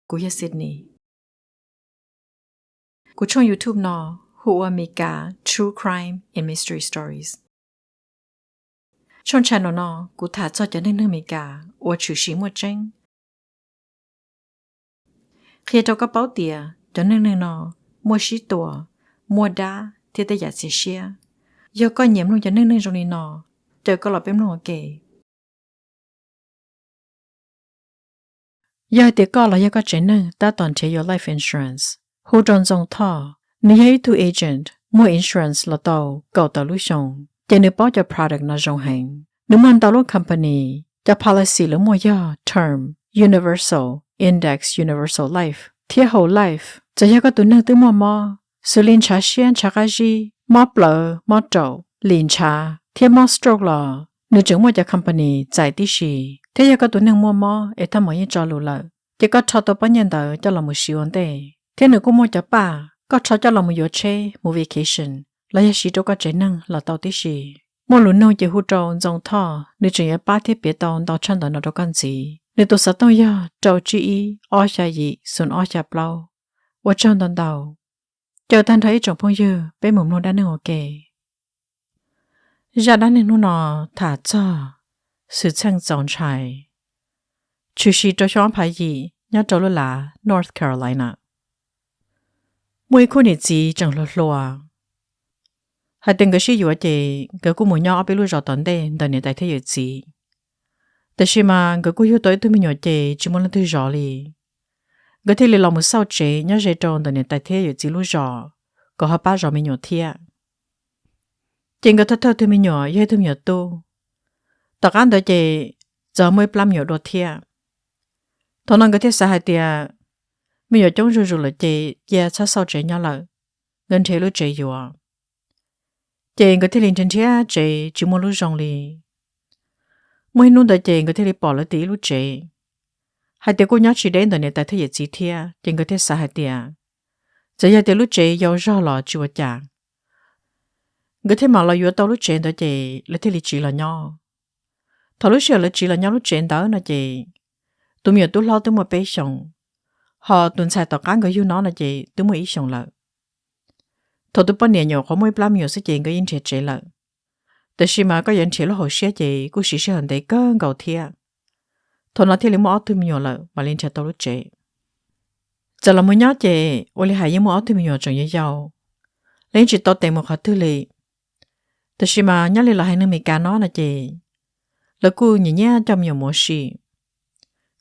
Kuv yog Sydney. Kuv tshooj YouTube no hu ua Meskas True Crime and Mystery Stories. Tshooj channel no kuv tham txog cov neeg neeg Meskas uas tshwm sim muaj tseeb, qhia rau koj paub tias cov neeg neeg no muaj sib tua, muaj dab thiab tej yam txias siab. Yog koj nyiam mloog cov neeg neeg zoo li no, caw koj los peb mloog ua ke. Yog hais tias koj los yog koj tsev neeg tab tom nrhiav yuav life insurance, hu rau Ntxoo Thoj, nws yog ib tug agent muag insurance los tau kaum tawm lub xyoo, ces nws paub cov product no zoo heev. Nws muaj ntau lub company, cov policy lawv muaj yog term, universal, index universal life thiab whole life. Txawm yog koj tus neeg twb muaj mob, xws li ntshav siab ntshav qab zib, mob plawv mob raum, lim ntshav thiab mob stroke los nws tseem muaj cov company txais tib si. Thiab yog koj tus neeg muaj mob es thaj maum yeej tso lus lawm, ces koj rho tau pob nyiaj ntawd coj los mus siv ua ntej. Thiab nws kuj muaj cov paj koj rho coj los mus yuav tsheb mus vacation los yog siv rau koj tsev neeg los tau tib si. Muaj lus nug ces hu rau Ntxoo Thoj, nws tseem yuav pab thiab piav tau ntau tshaj ntawd no rau koj ntxiv. Nws tus xov tooj yog rau tsib ib ob xya yim xoom ob xya plaub. Ua tsaug ntau ntau. Caw tag nrho ib tsoom phooj ywg peb mus mloog dab neeg ua ke. Zaj dab neeg hnub no tham txog xwm txheej txaus ntshai, tshwm sim rau xyoo ob phav yim nyob rau lub lav North Carolina. Muaj ib khub niam txiv tseem hluas hluas, hais tias nkawd sib yuav ces nkawd kuj mus nyob ob peb lub zos tom ntej ntawm niam tais thiab yawm txiv. Tiam sis mas nkawd kuj yug tau ib tug me nyuam ces tsis muaj leej twg zov li. Nkawd thiaj li los mus xauj tsev nyob ze rau ntawm niam tais thiab yawm txiv lub zos, kom ho pab zov me nyuam thiab. Ces nkawd thawj thawj tug me nyuam yog ib tug me nyuam tub. Tom qab ntawd ces txawm muaj ib plab me nyuam dua thiab. Thaum no nkawd thiaj xav hais tias me nyuam coob zuj zus lawm ces cia txhob xauj tsev nyob lawm, nkawd nrhiav lub tsev yuav. Ces nkawd thiaj li nrhiav nrhiav tsev tsis muaj lub zoo li. Muaj ib hnub ntawd ces nkawd thiaj li pom lawv tim ib lub tsev, hais tias kuj nyob tsis deb ntawm niam tais thiab yawm txiv thiab, ces nkawd thiaj xav hais tias txawm yog tias lub tsev yau zog los tsis ua cas, nkawd thiaj mam los yuav tau lub tsev ntawd ces lawv thiaj li tsiv los nyob. Thaum lub sij hawm lawv tsiv los nyob lub tsev ntawd no ces tus me nyuam tub hlob twb muaj peb xyoos, ho tus ntxhais tom qab nkawd yug no no ces twb muaj ib xyoos lawm. Thaum tus poj niam nyuam qhuav muaj ib plab me nyuam xwb ces nkawd yeej nrhiav tsev lawm, tiam sis mas koj yuav nrhiav lub hauv siab ces kuj siv sij hawm ntev kawg nkaus thiab. Thaum no thiaj li muaj ob tug me nyuam lawm mam li nrhiav tau lub tsev. Txawm los mus nyob ces ua li hais yeej muaj ob tug me nyuam tseem yau yau, lawv yeej tsis tau tes mus qhov twg li. Tiam sis mas nyob li lawv haiv neeg Meskas no no ces lawv kuj nyiam nyiam coj me nyuam mus ua si.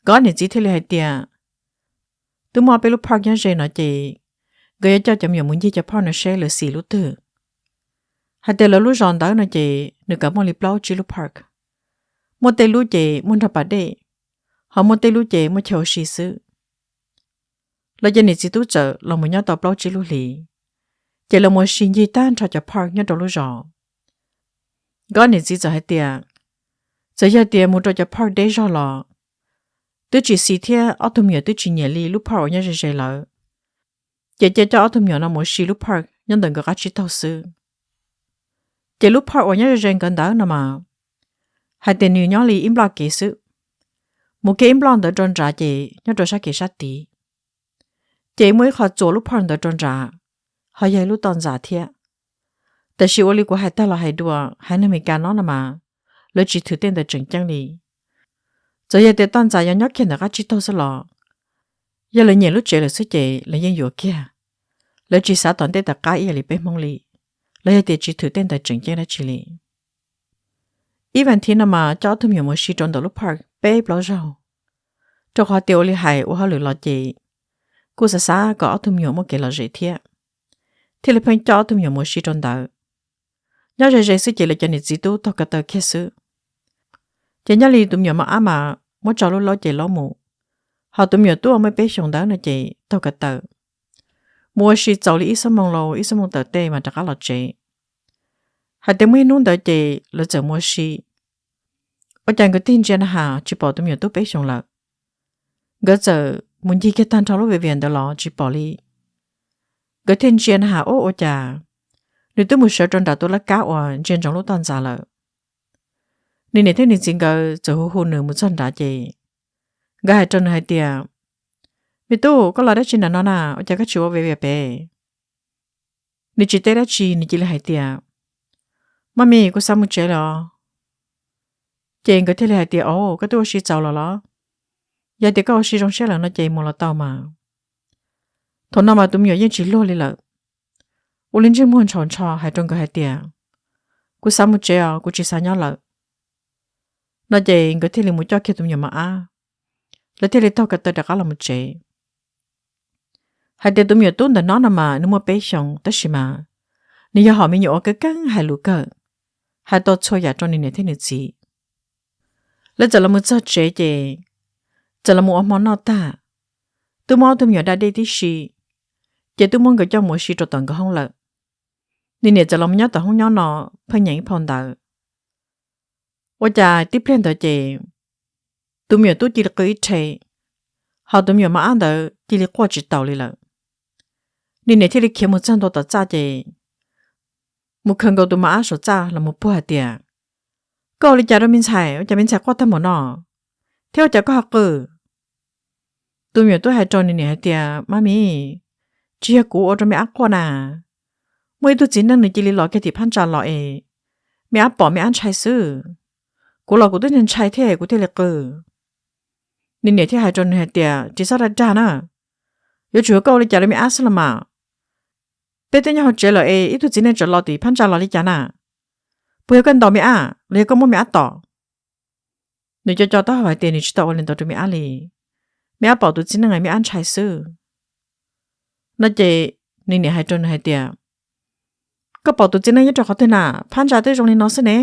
Nkawd ob niam txiv thiaj li hais tias twb muaj peb lub park nyob ze no ces nkawd yuav coj cov me nyuam mus ncig cov park no seb lawv xis lub twg. Hais tias lawv lub zos ntawd no ces nws kam muaj li plaub tsib lub park. Muaj tej lub ces muaj nrog pas dej, ho muaj tej lub ces muaj chaw ua si xwb. Lawv cov niam txiv tub txawm los mus nyob tau plaub tsib lub hlis, ces lawv mus ua si ncig tag nrho cov park nyob rau lub zos. Nkawd ob niam txiv txawm hais tias txawm yog tias mus rau cov park deb zog los twb tsis xis thiab ob tug me nyuam twb tsis nyiam li lub park uas nyob ze ze lawv, ces cia coj ob tug me nyuam no mus ua si lub park nyob ntawm nkawd qab tsib taug xwb. Ces lub park uas nyob ze ze nkawd ntawd no mas hais tias nws nyob li ib nploj kev xwb. Mus kiag ib nploj ntawd rau nrad ces nyob rau sab kev sab tid, ces muaj ib qho txuas lub park ntawd rau nrad, ho yog ib lub toj ntxas thiab. Tiam sis ua li kuv hais tag los hais dua, haiv neeg Meskas no no mas lawv tsis thwm tej ntawd tseem ceeb li. Txawm yog tias toj ntxas yuav nyob kiag ntawm qab tsib taug xwb los, yog lawv nyiam lub tsev lawm xwb ces lawv yeej yuav kiag. Lawv tsis xav tom ntej tom qab ib yam li peb Hmoob li, los yog tias tsis thwm tej ntawd tseem ceeb dab tsi li. Ib vas thiv no mas coj ob tug me nyuam mus ua si rau ntawm lub park peb plaub zaug, rau qhov tias ua li hais ua hauj lwm los ces kuj xav xav kom ob tug me nyuam muaj kev lom zem thiab, thiaj li pheej coj ob tug me nyuam mus ua si rau ntawd. Nyob ze ze xwb ces lawv cov niam txiv tub taug ko taw kiag xwb. Ces nyob li tus me nyuam mos ab mas muab tso lub laub ces laub mus, ho tus me nyuam tub uas muaj peb xyoos ntawd no ces taug ko taw mus ua si txaus li ib xuab moos los ib xuab moos tawm tej mas rov qab los tsev. Hais tias muaj ib hnub ntawd ces lawv txawm mus ua si, ua cas nkawd thiaj ntsia na has tsis pom tus me nyuam tub peb xyoos lawm. Nkawd txawm mus ncig kiag tag nrho lub viv vias ntawd los tsis pom li. Nkawd thiaj ntsia na has, ub, ua cas nws twb mus sawv rau nram tus laj kab uas ntsia ntsoov lub toj ntxas lawm. Nws niam thiab nws txiv nkawd txawm hu hu nws mus txog nrad ces nkawd hais rau nws hais tias, Me tub, koj los dab tsi nram no na, ua cas koj tsis ua viv vias pem? Nws tsis teb dab tsi, nws cia li hais tias, Mami, kuv xav mus tsev lawm os. Ces nkawd thiaj li hais tias, Au, koj twb ua si txaus los los? Yog tias koj ua si zoo siab lawm no ces mus los tau mas. Thaum no mas tus me nyuam yeej tsis luag li lawm, ua li ntsej muag ntshaus ntsho hais rau nkawd hais tias, Kuv xav mus tsev os, kuv tsis xav nyob lawm. No ces nkawd thiaj li mus coj kiag tus me nyuam mos ab, lawv thiaj li taug kev taw rov qab los mus tsev. Hais tias tus me nyuam tub ntawm no no mas nws muaj peb xyoos tab sis mas nws yog hom me nyuam uas keeb keeb hais lus kawg, hais tau txhua yam rau nws niam thiab nws txiv. Lawv txawm los mus txog tsev ces txawm los mus ua hmo noj tag, twb muab ob tug me nyuam da dej tib si, ces twb muab nkawd coj mus ua si rau tom nkawd hoob lawm. Nws niam txawm los mus nyob tom hoob nyob no, pheej nyeem ib phau ntawv. Ua cas tib pliag ntawd ces tus me nyuam tub cia li qw ib rhe, hos tus me nyuam mos ab ntawd cia li quaj tsis taus li lawm. Nws niam thiaj li khiav mus txog ntua tom txaj ces mus khawm nkaus tus mos ab saum txaj los mus puag hais tias, Koj ua li cas rau me ntxhais, ua cas me ntxhais quaj tag npaum no, thiab ua cas koj ho qw? Tus me nyuam tub hais rau nws niam hais tias, Mami, tsis yog kuv ua rau me ab quaj na. Muaj ib tug txiv neej nws cia li los kiag tim phab ntsa los es me ab pom me ab ntshai xwb. Kuv los kuv twb ntshai thiab kuv thiaj li qw. Nws niam thiaj hais rau nws hais tias, Tsis txhob dag dag na, yuav tsum yog koj ua li cas rau me ab xwb los mas. Peb twb nyob hauv tsev lawm es ib tug txiv neej tseem los tim phab ntsa los li cas na? Puas yog koj ntaus me ab los yog koj muab me ab tom? Nws co co taub hau hais tias nws tsis tau ua li ntawd rau me ab li. Me ab pom tus txiv neej es me ab ntshai xwb. No ces nws niam hais rau nws hais tias, Koj pom tus txiv neej nyob rau qhov twg na? Phab ntsa twb zoo li no xwb ne.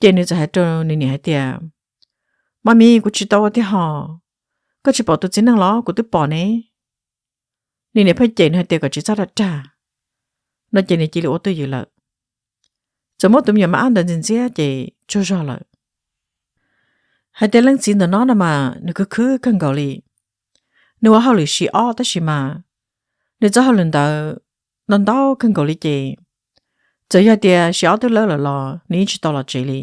Ces nws txawm hais rau nws niam hais tias, Mami, kuv tsis tau ua tiag hos. Koj tsis pom tus txiv neej los? Kuv twb pom ne. Nws niam pheej cem nws hais tias kom tsis txhob dag dag. No ces nws cia li ua twj ywm lawm. Txawm muab tus me nyuam mos ab ntawd ntxias ntxias ces tsaug zog lawm. Hais tias leej txiv ntawm no no mas nws khwv khwv kawg nkaus li. Nws ua hauj lwm shift ob tab sis mas nws txoj hauj lwm ntawd ntau ntau kawg nkaus li ces txawm yog tias shift ob twb lawb lawm los nws yeej tsis tau los tsev li.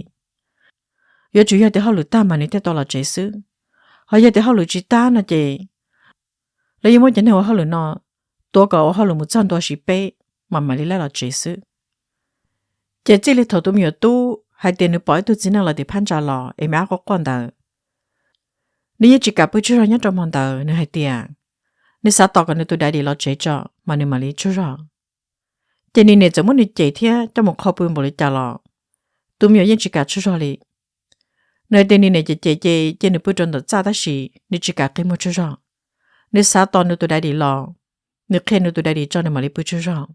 Yuav tsum yog tias hauj lwm tag mas nws thiaj tau los tsev xwb. Ho yog tias hauj lwm tsis tag no ces lawv yeej muab cov neeg ua hauj lwm no tuav kom ua hauj lwm mus txog ntua shift peb mas mam li lawb los tsev xwb. Ces txij li thaum tus me nyuam tub hais tias nws pom ib tug txiv neej los tim phab ntsa los es me ab quaj quaj ntawd, nws yeej tsis kam pw tsaug zog nyob rau hmo ntawd. Nws hais tias nws xav tos kom nws tus daddy los tsev tso mas nws mam li tsaug zog. Ces nws niam txawm muab nws cem thiab coj mus qhau pw npaum li cas los tus me nyuam yeej tsis kam tsaug zog li. Nws hais tias nws niam cem cem ces cia nws pw rau ntawm txaj tab sis nws tsis kam qi muag tsaug zog. Nws xav tos nws tus daddy los, nws qhia nws tus daddy tso nws mam li pw tsaug zog.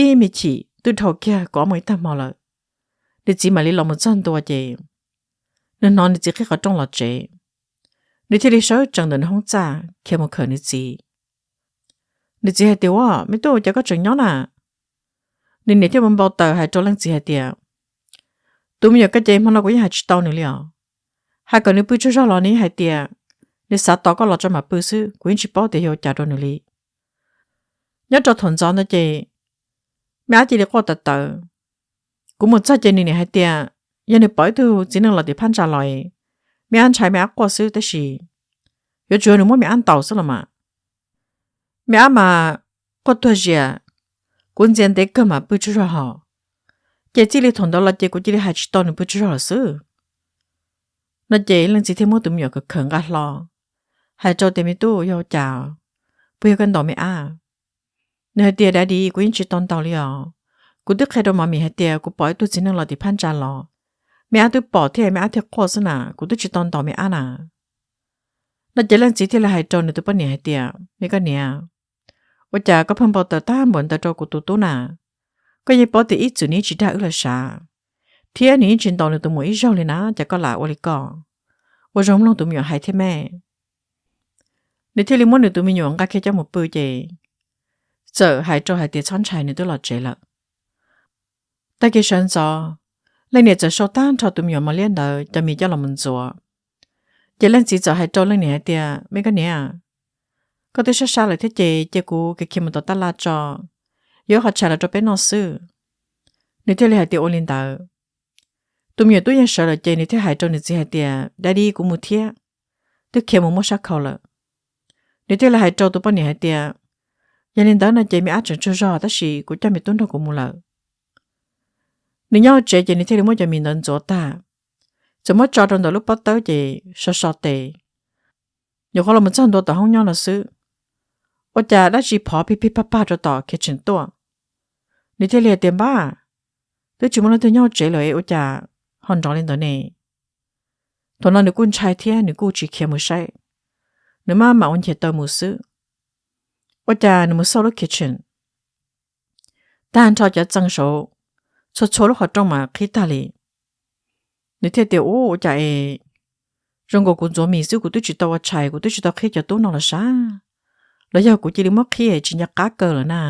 Ib me chim twb dhau kiag kaum ob moos ib tag hmo lawm, nws txiv mam li los mus txog ntua ces nws hnov nws txiv qhib qhov rooj los tsev. Nws thiaj li sawv tsees ntawm nws hoob txaj khiav mus khawm nws txiv. Nws txiv hais tias, Ua, me tub, cas koj tseem nyob na? Nws niam thiaj mus npau taws hais rau leej txiv hais tias, Tus me nyuam koj ces hmo no kuv yeej hais tsis tau nws li os. Hais kom nws pw tsaug zog los nws yeej hais tias nws xav tos koj los tso mam pw xwb, kuv yeej tsis paub tias yog ua cas rau nws li. Nyob rau thaum ntxov ntawd ces me ab cia li quaj tawv tawv. Kuv mus txog ces nws niam hais tias yog nws pom ib tug txiv neej los tim phab ntsa los, me ab ntshai me ab quaj xwb tab sis yuav tsum yog nws muab me ab ntaus xwb los mas. Me ab mas quaj tuag zias, kuv ntxias ntev kawg mam pw tsaug zog hos. Ces txij li thaum ntawd los ces kuv cia li hais tsis tau nws pw tsaug zog lawm xwb. No ces leej txiv thiaj muab tus me nyuam khawm khawm nqa hlo, hais rau tias, Me tub, yog ua cas? Puas yog koj ntaus me ab? Nws hais tias, Daddy, kuv yeej tsis tau ntaus li os. Kuv twb qhia rau Mami hais tias kuv pom ib tug txiv neej los tim phab ntsa los, me ab twb pom thiab me ab thiaj quaj xwb na, kuv twb tsis tau ntaus me ab na. No ces leej txiv thiaj li hais rau nws tus poj niam hais tias, Me koj niam, ua cas koj pheej npau taws tag npaum ntawd rau kuv tus tub na? Koj yeej paub tias ib txwm nws yeej tsis dag wb los sav, thiab nws yeej tsis ntaus nws tus muam ib zaug li na, cas koj lam ua li koj? Ua zoo mloog tus me nyuam hais thiab me. Nws thiaj li muab nws tus me nyuam nqa kiag coj mus pw ces txawm hais rau hais tias txhob ntshai, nws twb los tsev lawm. Tag kis sawv ntxov, leej niam txawm sau tag nrho tus me nyuam mos liab ntawd cov mis coj los mus ntxuav. Ces leej txiv txawm hais rau leej niam hais tias, Me koj niam, koj twb sab sab lawm thiab ces cia kuv khiav mus tom tab laj tso, yuav ib qho tshais los rau peb noj xwb. Nws thiaj li hais tias ua li ntawd. Tus me nyuam tub yeej sawv lawm ces nws thiaj hais rau nws txiv hais tias, Daddy, kuv mus thiab. twb khiav mus muab sab khau lawm. Nws thiaj li hais rau tus poj niam hais tias, yog li ntawd no ces me ab tseem tsaug zog tab sis kuv coj me tub nrog kuv mus lawm. Nws nyob hauv tsev ces nws thiaj li muab cov mis ntawd ntxuav tag, txawm muab tso rau ntawm lub pob tawb ces so so tes, nyuam qhuav los mus txog ntua tom hoob nyob no xwb, ua cas dab tsi phov pig pig pag pag rau tom kitchen tuaj. Nws thiaj li hais tias, npab, twb tsis muaj leej twg nyob hauv tsev lawm es ua cas ho nrov li ntawd ne? Thaum no nws kuj ntshai thiab nws kuj tsis khiav mus saib, nws maj mam ua nchias taw mus xwb. Ua cas nws mus xauj lub kitchen, tag nrho cov txee saud, txhua txhua lub qhov rooj mas qhib tag li. Nws thiaj tias, ub, ua cas es zoo nkaus kuv ntxuav mis xwb kuv twb tsis tau ua tshais, kuv twb tsis tau qhib cov tub no los sav, los yog kuv cia li muab qhib es tsis nco qab kaw lawm na?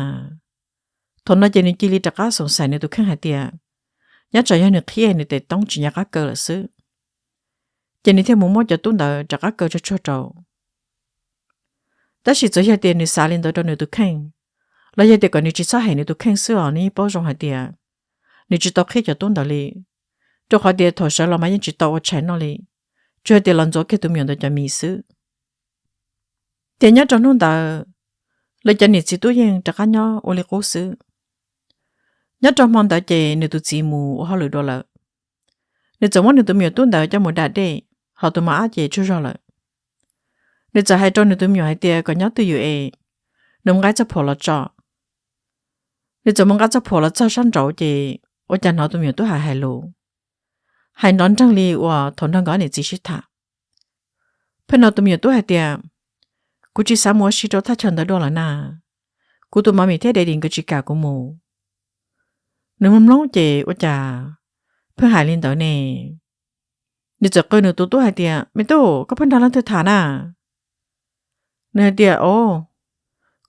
Thaum no ces nws cia li rov qab xoom xaim nws tus kheej hais tias, nyob tsam yog nws qhib nws tes toob tsis nco qab kaw lawm xwb. Ces nws thiaj mus muab cov tub ntawd rov qab kaw tsuag tsuag rau. Tab sis txawm yog tias nws xav li ntawd rau nws tus kheej, los yog tias kom nws tsis txhob hem nws tus kheej xwb os, nws yeej paub zoo hais tias nws tsis tau qhib cov tub ntawd li, rau qhov tias thaum sawv los mas yeej tsis tau ua tshais noj li, tsuas yog tias los ntxuav kiag tus me nyuam ntawd cov mis xwb. Ces nyob rau hnub ntawd, lawv cov niam txiv tub yeej rov qab nyob ua li qub xwb. Nyob rau hmo ntawd ces nws tus txiv mus ua hauj lwm dua lawm. Nws txawm muab nws tus me nyuam tub ntawd coj mus da dej, ho tus mos ab ces tsaug zog lawm. Nws txawm hais rau nws tus me nyuam hais tias kom nyob twj ywm es nws mus nqa txoj phuam los tso. Nws txawm mus nqa txoj phuam los txog sab nraud ces ua cas hnov tus me nyuam tub hais hais lus, hais nrov nreeg li uas thaum nrog nkawd niam txiv sib tham. Pheej hnov tus me nyuam tub hais tias, kuv tsis xav mus ua si rau thaj chaw ntawd dua lawm na, kuv tus mami thiab daddy nkawd tsis kam kuv mus. Nws mloog mloog ces ua cas pheej hais li ntawd ne. Nws txawm qw nws tus tub hais tias, me tub, koj pheej nrog leej twg tham na? Nws hais tias, o,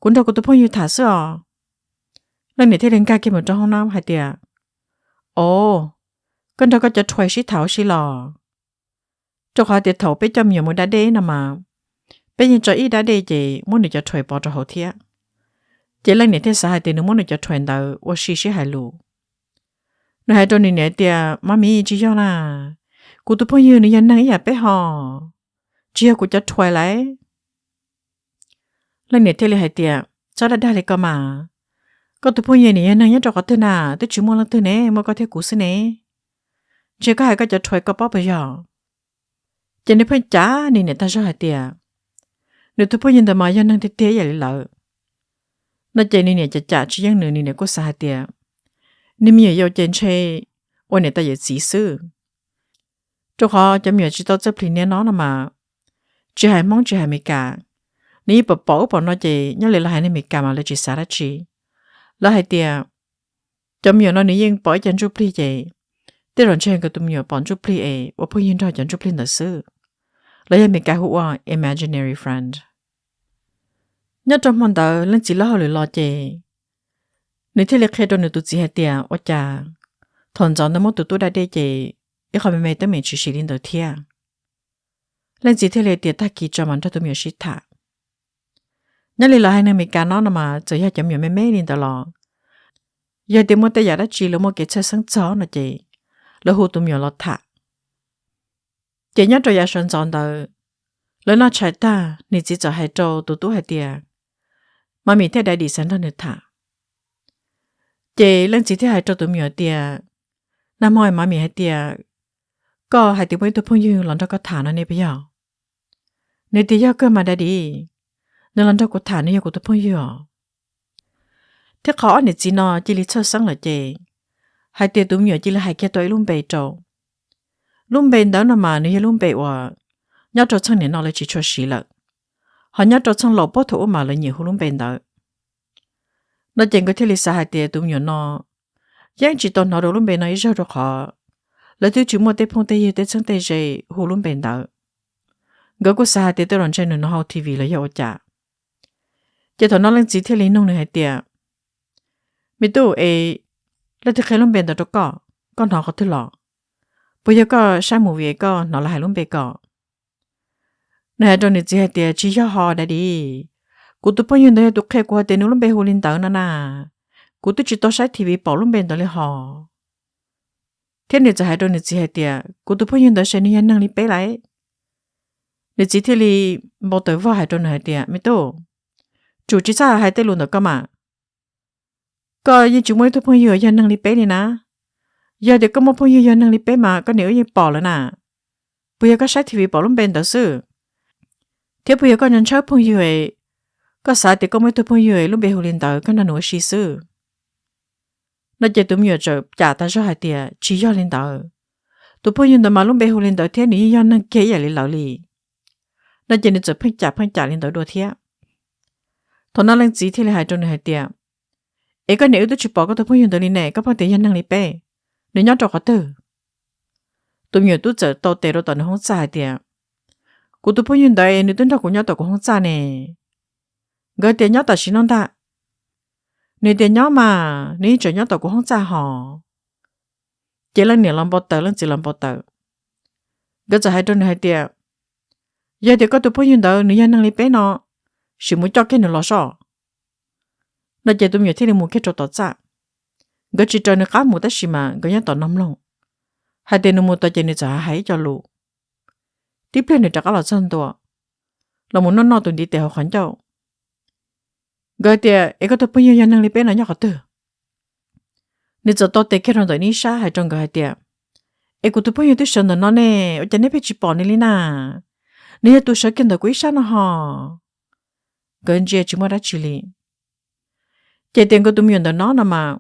kuv nrog kuv tus phooj ywg tham xwb os. Leej niam thiaj li nkag kiag mus rau hoob nab hais tias, o, koj nrog koj cov rhuais sib tham ua si los? Rau qhov tias thaum peb coj me nyuam mus da dej no mas, peb yeej tso ib dab dej ces muab nws cov rhuais pov rau hauv thiab. Ces leej niam thiaj xav hais tias nws muab nws cov rhuais ntawd ua si sib hais lus. Nws hais rau nws niam tias, mami, tsis yog na, kuv tus phooj ywg nws yog neeg ib yam peb ho, tsis yog kuv cov rhuais lauj. Leej niam thiaj li hais tias, txhob dag dag li ko mas, koj tus phooj ywg nws yog neeg nyob rau qhov twg na, twb tsis muaj leej twg ne, muaj koj thiab kuv xwb ne. Ntshe koj hais koj cov rhuais koj paub puas yog? Ces nws pheej cav nws niam tag zog hais tias, nws tus phooj ywg ntawd mas yog neeg tiag tiag ib yam li lawv. No ces nws niam cam cam tsis yeej nws, nws niam kuj xav hais tias, nws me nyuam yaus ces ntshe ua niam tais yawm txiv xwb. Rau qhov cov me nyuam tsis tau txawj plis niaj no no mas, tsis hais Hmoob tsis hais Amelikas, nws yeej pom pom ub pom no ces nyob li lawv hais neeg Amelikas mas lawv tsis xav dab tsi. Lawv hais tias, cov me nyuam no nws yeej pom ib co ntsuj plig ces, tej zaum ntshe nkawd tus me nyuam pom ntsuj plig es ua phooj ywg nrog cov ntsuj plig ntawd xwb. Lawv yog Amelikas hu ua imaginary friend. Nyob rau hmo ntawd leej txiv lawb hauj lwm los ces, nws thiaj li qhia rau nws tus txiv hais tias, ua cas thaum ntxov ntawd muab tus tub da dej ces ib qho me me teeb meem tshwm sim li ntawd thiab. Leej txiv thiaj li tias, tag kis tso mas nrog tus me nyuam sib tham. Nyob li lawv haiv neeg Amelikas no no mas txawm yog cov me nyuam me me li ntawd los, yog tias muaj tej yam dab tsi lawv muaj kev txhawj xeeb txog no ces, lawv hu tus me nyuam los tham. Ces nyob rau yav sawv ntxov ntawd, lawv noj tshais tag, niam txiv txawm hais rau tus tub hais tias, mami thiab daddy xav nrog nws tham. Ces leej txiv thiaj hais rau tus me nyuam tias, nag hmo mami hais tias, koj hais tias muaj ib tug phooj ywg los nrog koj tham no ne puas yog? Nws tias, yog kawg mas daddy, nws los nrog kuv tham, nws yog kuv tus phooj ywg os. Thiab qhov ob niam txiv no cia li txhawj xeeb lawm ces, hais tias tus me nyuam cia li hais kiag tau ib lub npe rau. Lub npe ntawd no mas nws yog lub npe uas nyob rau txheej niam no lawv tsis tshua siv lawm, ho nyob rau txheej laus puag thaum ub mas lawv nyiam hu lub npe ntawd. No ces nkawd thiaj li xav hais tias tus me nyuam no yeej tsis tau hnov rau lub npe no ib zaug rau qhov lawv twb tsis muaj tej phooj tej ywg tej txheeb tej ze hu lub npe ntawd. Nkawd kuj xav hais tias tej zaum ntshe nws hnov hauv T V los yog ua cas. Ces thaum no leej txiv thiaj li nug nws hais tias, me tub, es leej twg qhia lub npe ntawd rau koj? Koj hnov qhov twg los? Puas yog koj saib movie koj hnov lawv hais lub npe ko? Nws hais rau nws txiv hais tias, tsis yog ho daddy, kuv tus phooj ywg ntawd yog tus qhia kuv hais tias nws lub npe hu li ntawd no na. Kuv twb tsis tau saib T V pom lub npe ntawd li ho. Thiab nws txawm hais rau nws txiv hais tias, kuv tus phooj ywg ntawd ces nws yog neeg li peb lauj. Nws txiv thiaj li npau taws vog hais rau nws hais tias, Me tub, tsum tsis txhob hais tej lus ntawm koj mas. Koj yeej tsis muaj ib tug phooj ywg yog neeg li peb li na. Yog tias koj muaj phooj ywg yog neeg li peb mas koj niam wb yeej pom lawm na. Puas yog koj saib T V pom lub npe ntawd xwb? Thiab puas yog koj nco ntshawb phooj ywg, koj xav tias koj muaj ib tug phooj ywg lub npe hu li ntawd koj nrog nws ua si xwb? No ces tus me nyuam txawm cam tas zog hais tias, Tsis yog li ntawd. Tus phooj ywg ntawd mas lub npe hu li ntawd thiab nws yeej yog neeg kiag ib yam li lawv li. No ces nws txawm pheej cam pheej cam li ntawd dua thiab. Thaum no leej txiv thiaj li hais rau nws hais tias, Es koj niam wb twb tsis pom koj tus phooj ywg ntawd li ne, koj pheej tias yog neeg li peb, nws nyob rau qhov twg? Tus me nyuam tub txawm tau tes rau tom nws hoob txaj hais tias, Kuv tus phooj ywg ntawd nws twb nrog kuv nyob tom kuv hoob txaj ne. Nkawd tias nyob tam sim no ntag. Nws tias nyob mas, nws yeej tseem nyob tom kuv hoob txaj hos. Ces leej niam los npau taws, leej txiv los npau taws. Nkawd txawm hais rau nws hais tias, Yog tias koj tus phooj ywg ntawd nws yog neeg li peb no, sim mus coj kiag nws los soj. No ces tus me nyuam thiaj li mus kiag rau tom txaj. Nkawd tsis raws nws qab mus tab sis mas nkawd nyob tom no mloog, hais tias nws mus tod ces nws txawm hais ib co lus. Tib pliag nws rov qab los txog ntua, los mus noj noj tus ntiv tes hauv qhov ncauj. Nkawd tias, Es koj tus phooj ywg yog neeg li peb no nyob qhov twg? Nws txawm tau tes kiag rau ntawm nws ib sab hais rau nkawd hais tias, Es kuv tus phooj ywg twb sawv ntawm no ne, ua cas neb pheej tsis pom nws li na? Nws yog tus sawv kiag ntawm kuv ib sab no hos. Nkawd ntsia tsis muaj dab tsi li. Ces tias nkawd tus me nyuam ntawm no no mas,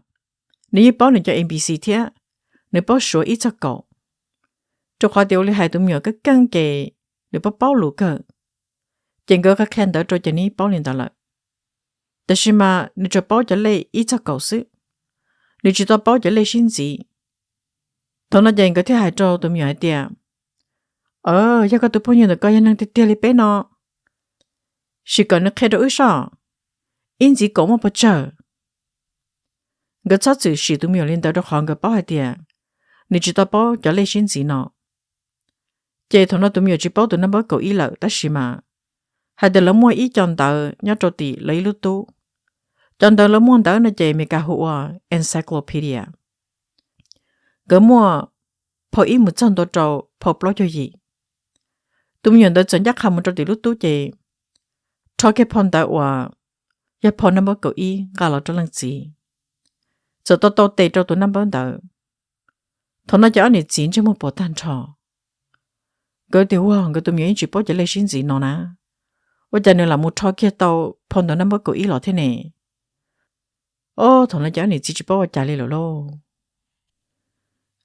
nws yeej paub nws cov A B C thiab, nws paub suav ib txog kaum. Rau qhov tias ua li hais tus me nyuam keej keej ces nws paub paub lus kawg. Ces nkawd qhia qhia ntawv rau ces nws yeej paub li ntawd lawm. Tab sis mas nws tsuas paub cov lej ib txog kaum xwb, nws tsis tau paub cov lej sib ntxiv. Thaum no ces nkawd thiaj hais rau tus me nyuam hais tias, Yog koj tus phooj ywg ntawm koj yog neeg tiag tiag li peb no, sim kom nws qhia rau wb soj, ib ntxiv kaum muaj puas tsawg? Nkawd txhob txwm sim tus me nyuam li ntawd rau qhov nkawd paub hais tias nws tsis tau paub cov lej sib ntxiv no. Ces thaum no tus me nyuam tsis paub tus naj npawb kaum ib lawm tab sis mas hais tias lawv muaj ib co ntawv nyob rau tim lawv ib lub tub. Cov ntawv lawv muaj ntawd no ces Meskas hu ua encyclopedia. Nkawd muaj phau ib mus txog ntua rau phau plaub caug yim. Tus me nyuam ntawd txawm ncaj qha mus rau tim lub tub ces rho kiag phau ntawv uas yog phau naj npawb kaum ib nqa los rau leej txiv, txawm tau tau tes rau tus naj npawb ntawd. Thaum no ces ob niam txiv ntsej muag puas tag nrho. Nkawd tias, Ua, nkawd tus me nyuam yeej tsis paub cov lej sib ntxiv no na, ua cas nws lam mus rho kiag tau phau ntawv naj npawb kaum ib los thiab ne? Ob, thaum no ces ob niam txiv tsis paub ua cas li lawm lauj.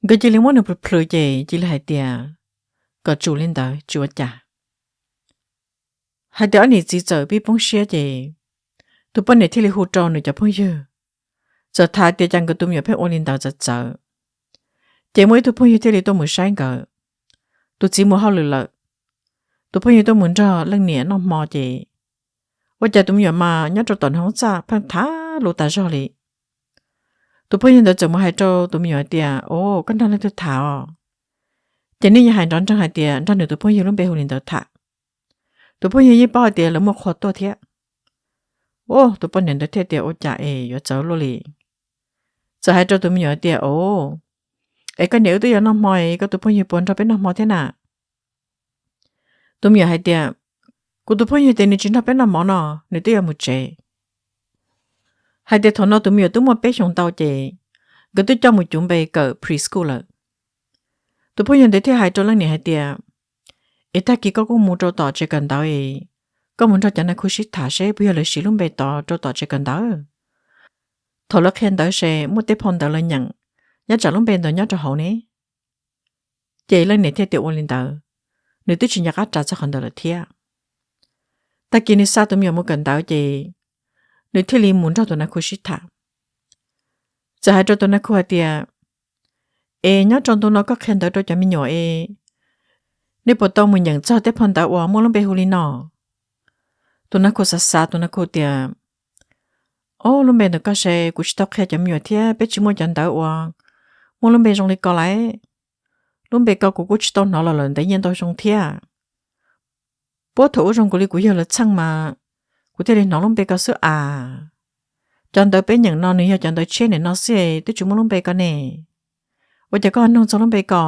Nkawd cia li muab nws plhws plhws ces cia li hais tias kom tsum li ntawd tsis ua cas. Hais tias ob niam txiv txawm pib poob siab ces tus poj niam thiaj li hu rau nws cov phooj ywg, txawm tham tias cas nkawd tus me nyuam pheej ua li ntawd txawv txawv. Ces muaj ib tug phooj ywg thiaj li tuaj mus saib nkawd. Tus txiv mus hauj lwm lawm, tus phooj ywg tuaj mus nrog leej niam noj hmo ces ua cas tus me nyuam mas nyob rau tom nws hoob txaj pheej tham lus tas zog li. Tus phooj ywg ntawd txawm mus hais rau tus me nyuam hais tias, O, koj nrog leej twg tham os? Ces nws yeej hais nrov nreeg hais tias nrog nws tus phooj ywg lub npe hu li ntawd tham. Tus phooj ywg yeej paub hais tias lawv muaj qhua tuaj thiab. O, tus poj niam ntawd thiaj tias, Ua cas es yuav txawv luaj li? Txawm hais rau tus me nyuam hais tias, O, es koj niam wb twb yuav noj hmo es koj tus phooj ywg puas nrog peb noj hmo thiab na? Tus me nyuam hais tias, Kuv tus phooj ywg tias nws tsis nrog peb noj hmo no, nws twb yuav mus tsev. Hais tias thaum no tus me nyuam twb muaj peb xyoos ntau ces nkawd twb coj mus cuv npe kawm preschool lawm. Tus phooj ywg ntawd thiaj hais rau leej niam hais tias, Es tag kis koj kuj mus rau tom tsev kawm ntawv es koj mus nrog cov nais khu sib tham seb puas yog lawv siv lub npe tod rau tom tsev kawm ntawv. Thaum lawv qhia ntawv ces muaj tej phau ntawv lawv nyeem nyob tsam lub npe ntawd nyob rau hauv ne. Ces leej niam thiaj tias ua li ntawd, nws twb tsis nco qab ras txog qhov ntawd lawm thiab. Tag kis nws xa tus me nyuam mus kawm ntawv ces nws thiaj li mus nrog tus nais khu sib tham. Txawm hais rau tus nais khu hais tias, Es nyob rau ntu no koj qhia ntawv rau cov me nyuam es nej puas tau mus nyeem txog tej phau ntawv uas muaj lub npe hu li no? Tus nais khu xav xav, tus nais khu tias, O, lub npe ntawm koj ces kuv tsis tau qhia cov me nyuam thiab peb tsis muaj cov ntawv uas muaj lub npe zoo li ko lauj. Lub npe ko kuv kuj tsis tau hnov los lawm ntev nyiaj ntau xyoo thiab. Puag thaum ub zoo nkaus li kuv yawg lawv txheej mas kuv thiaj li hnov lub npe ko xwb as. Cov ntawv peb nyeem no nws yog cov ntawv tshiab nim no xwb twb tsis muaj lub npe ko ne. Ua cas koj ho nug txog lub npe ko?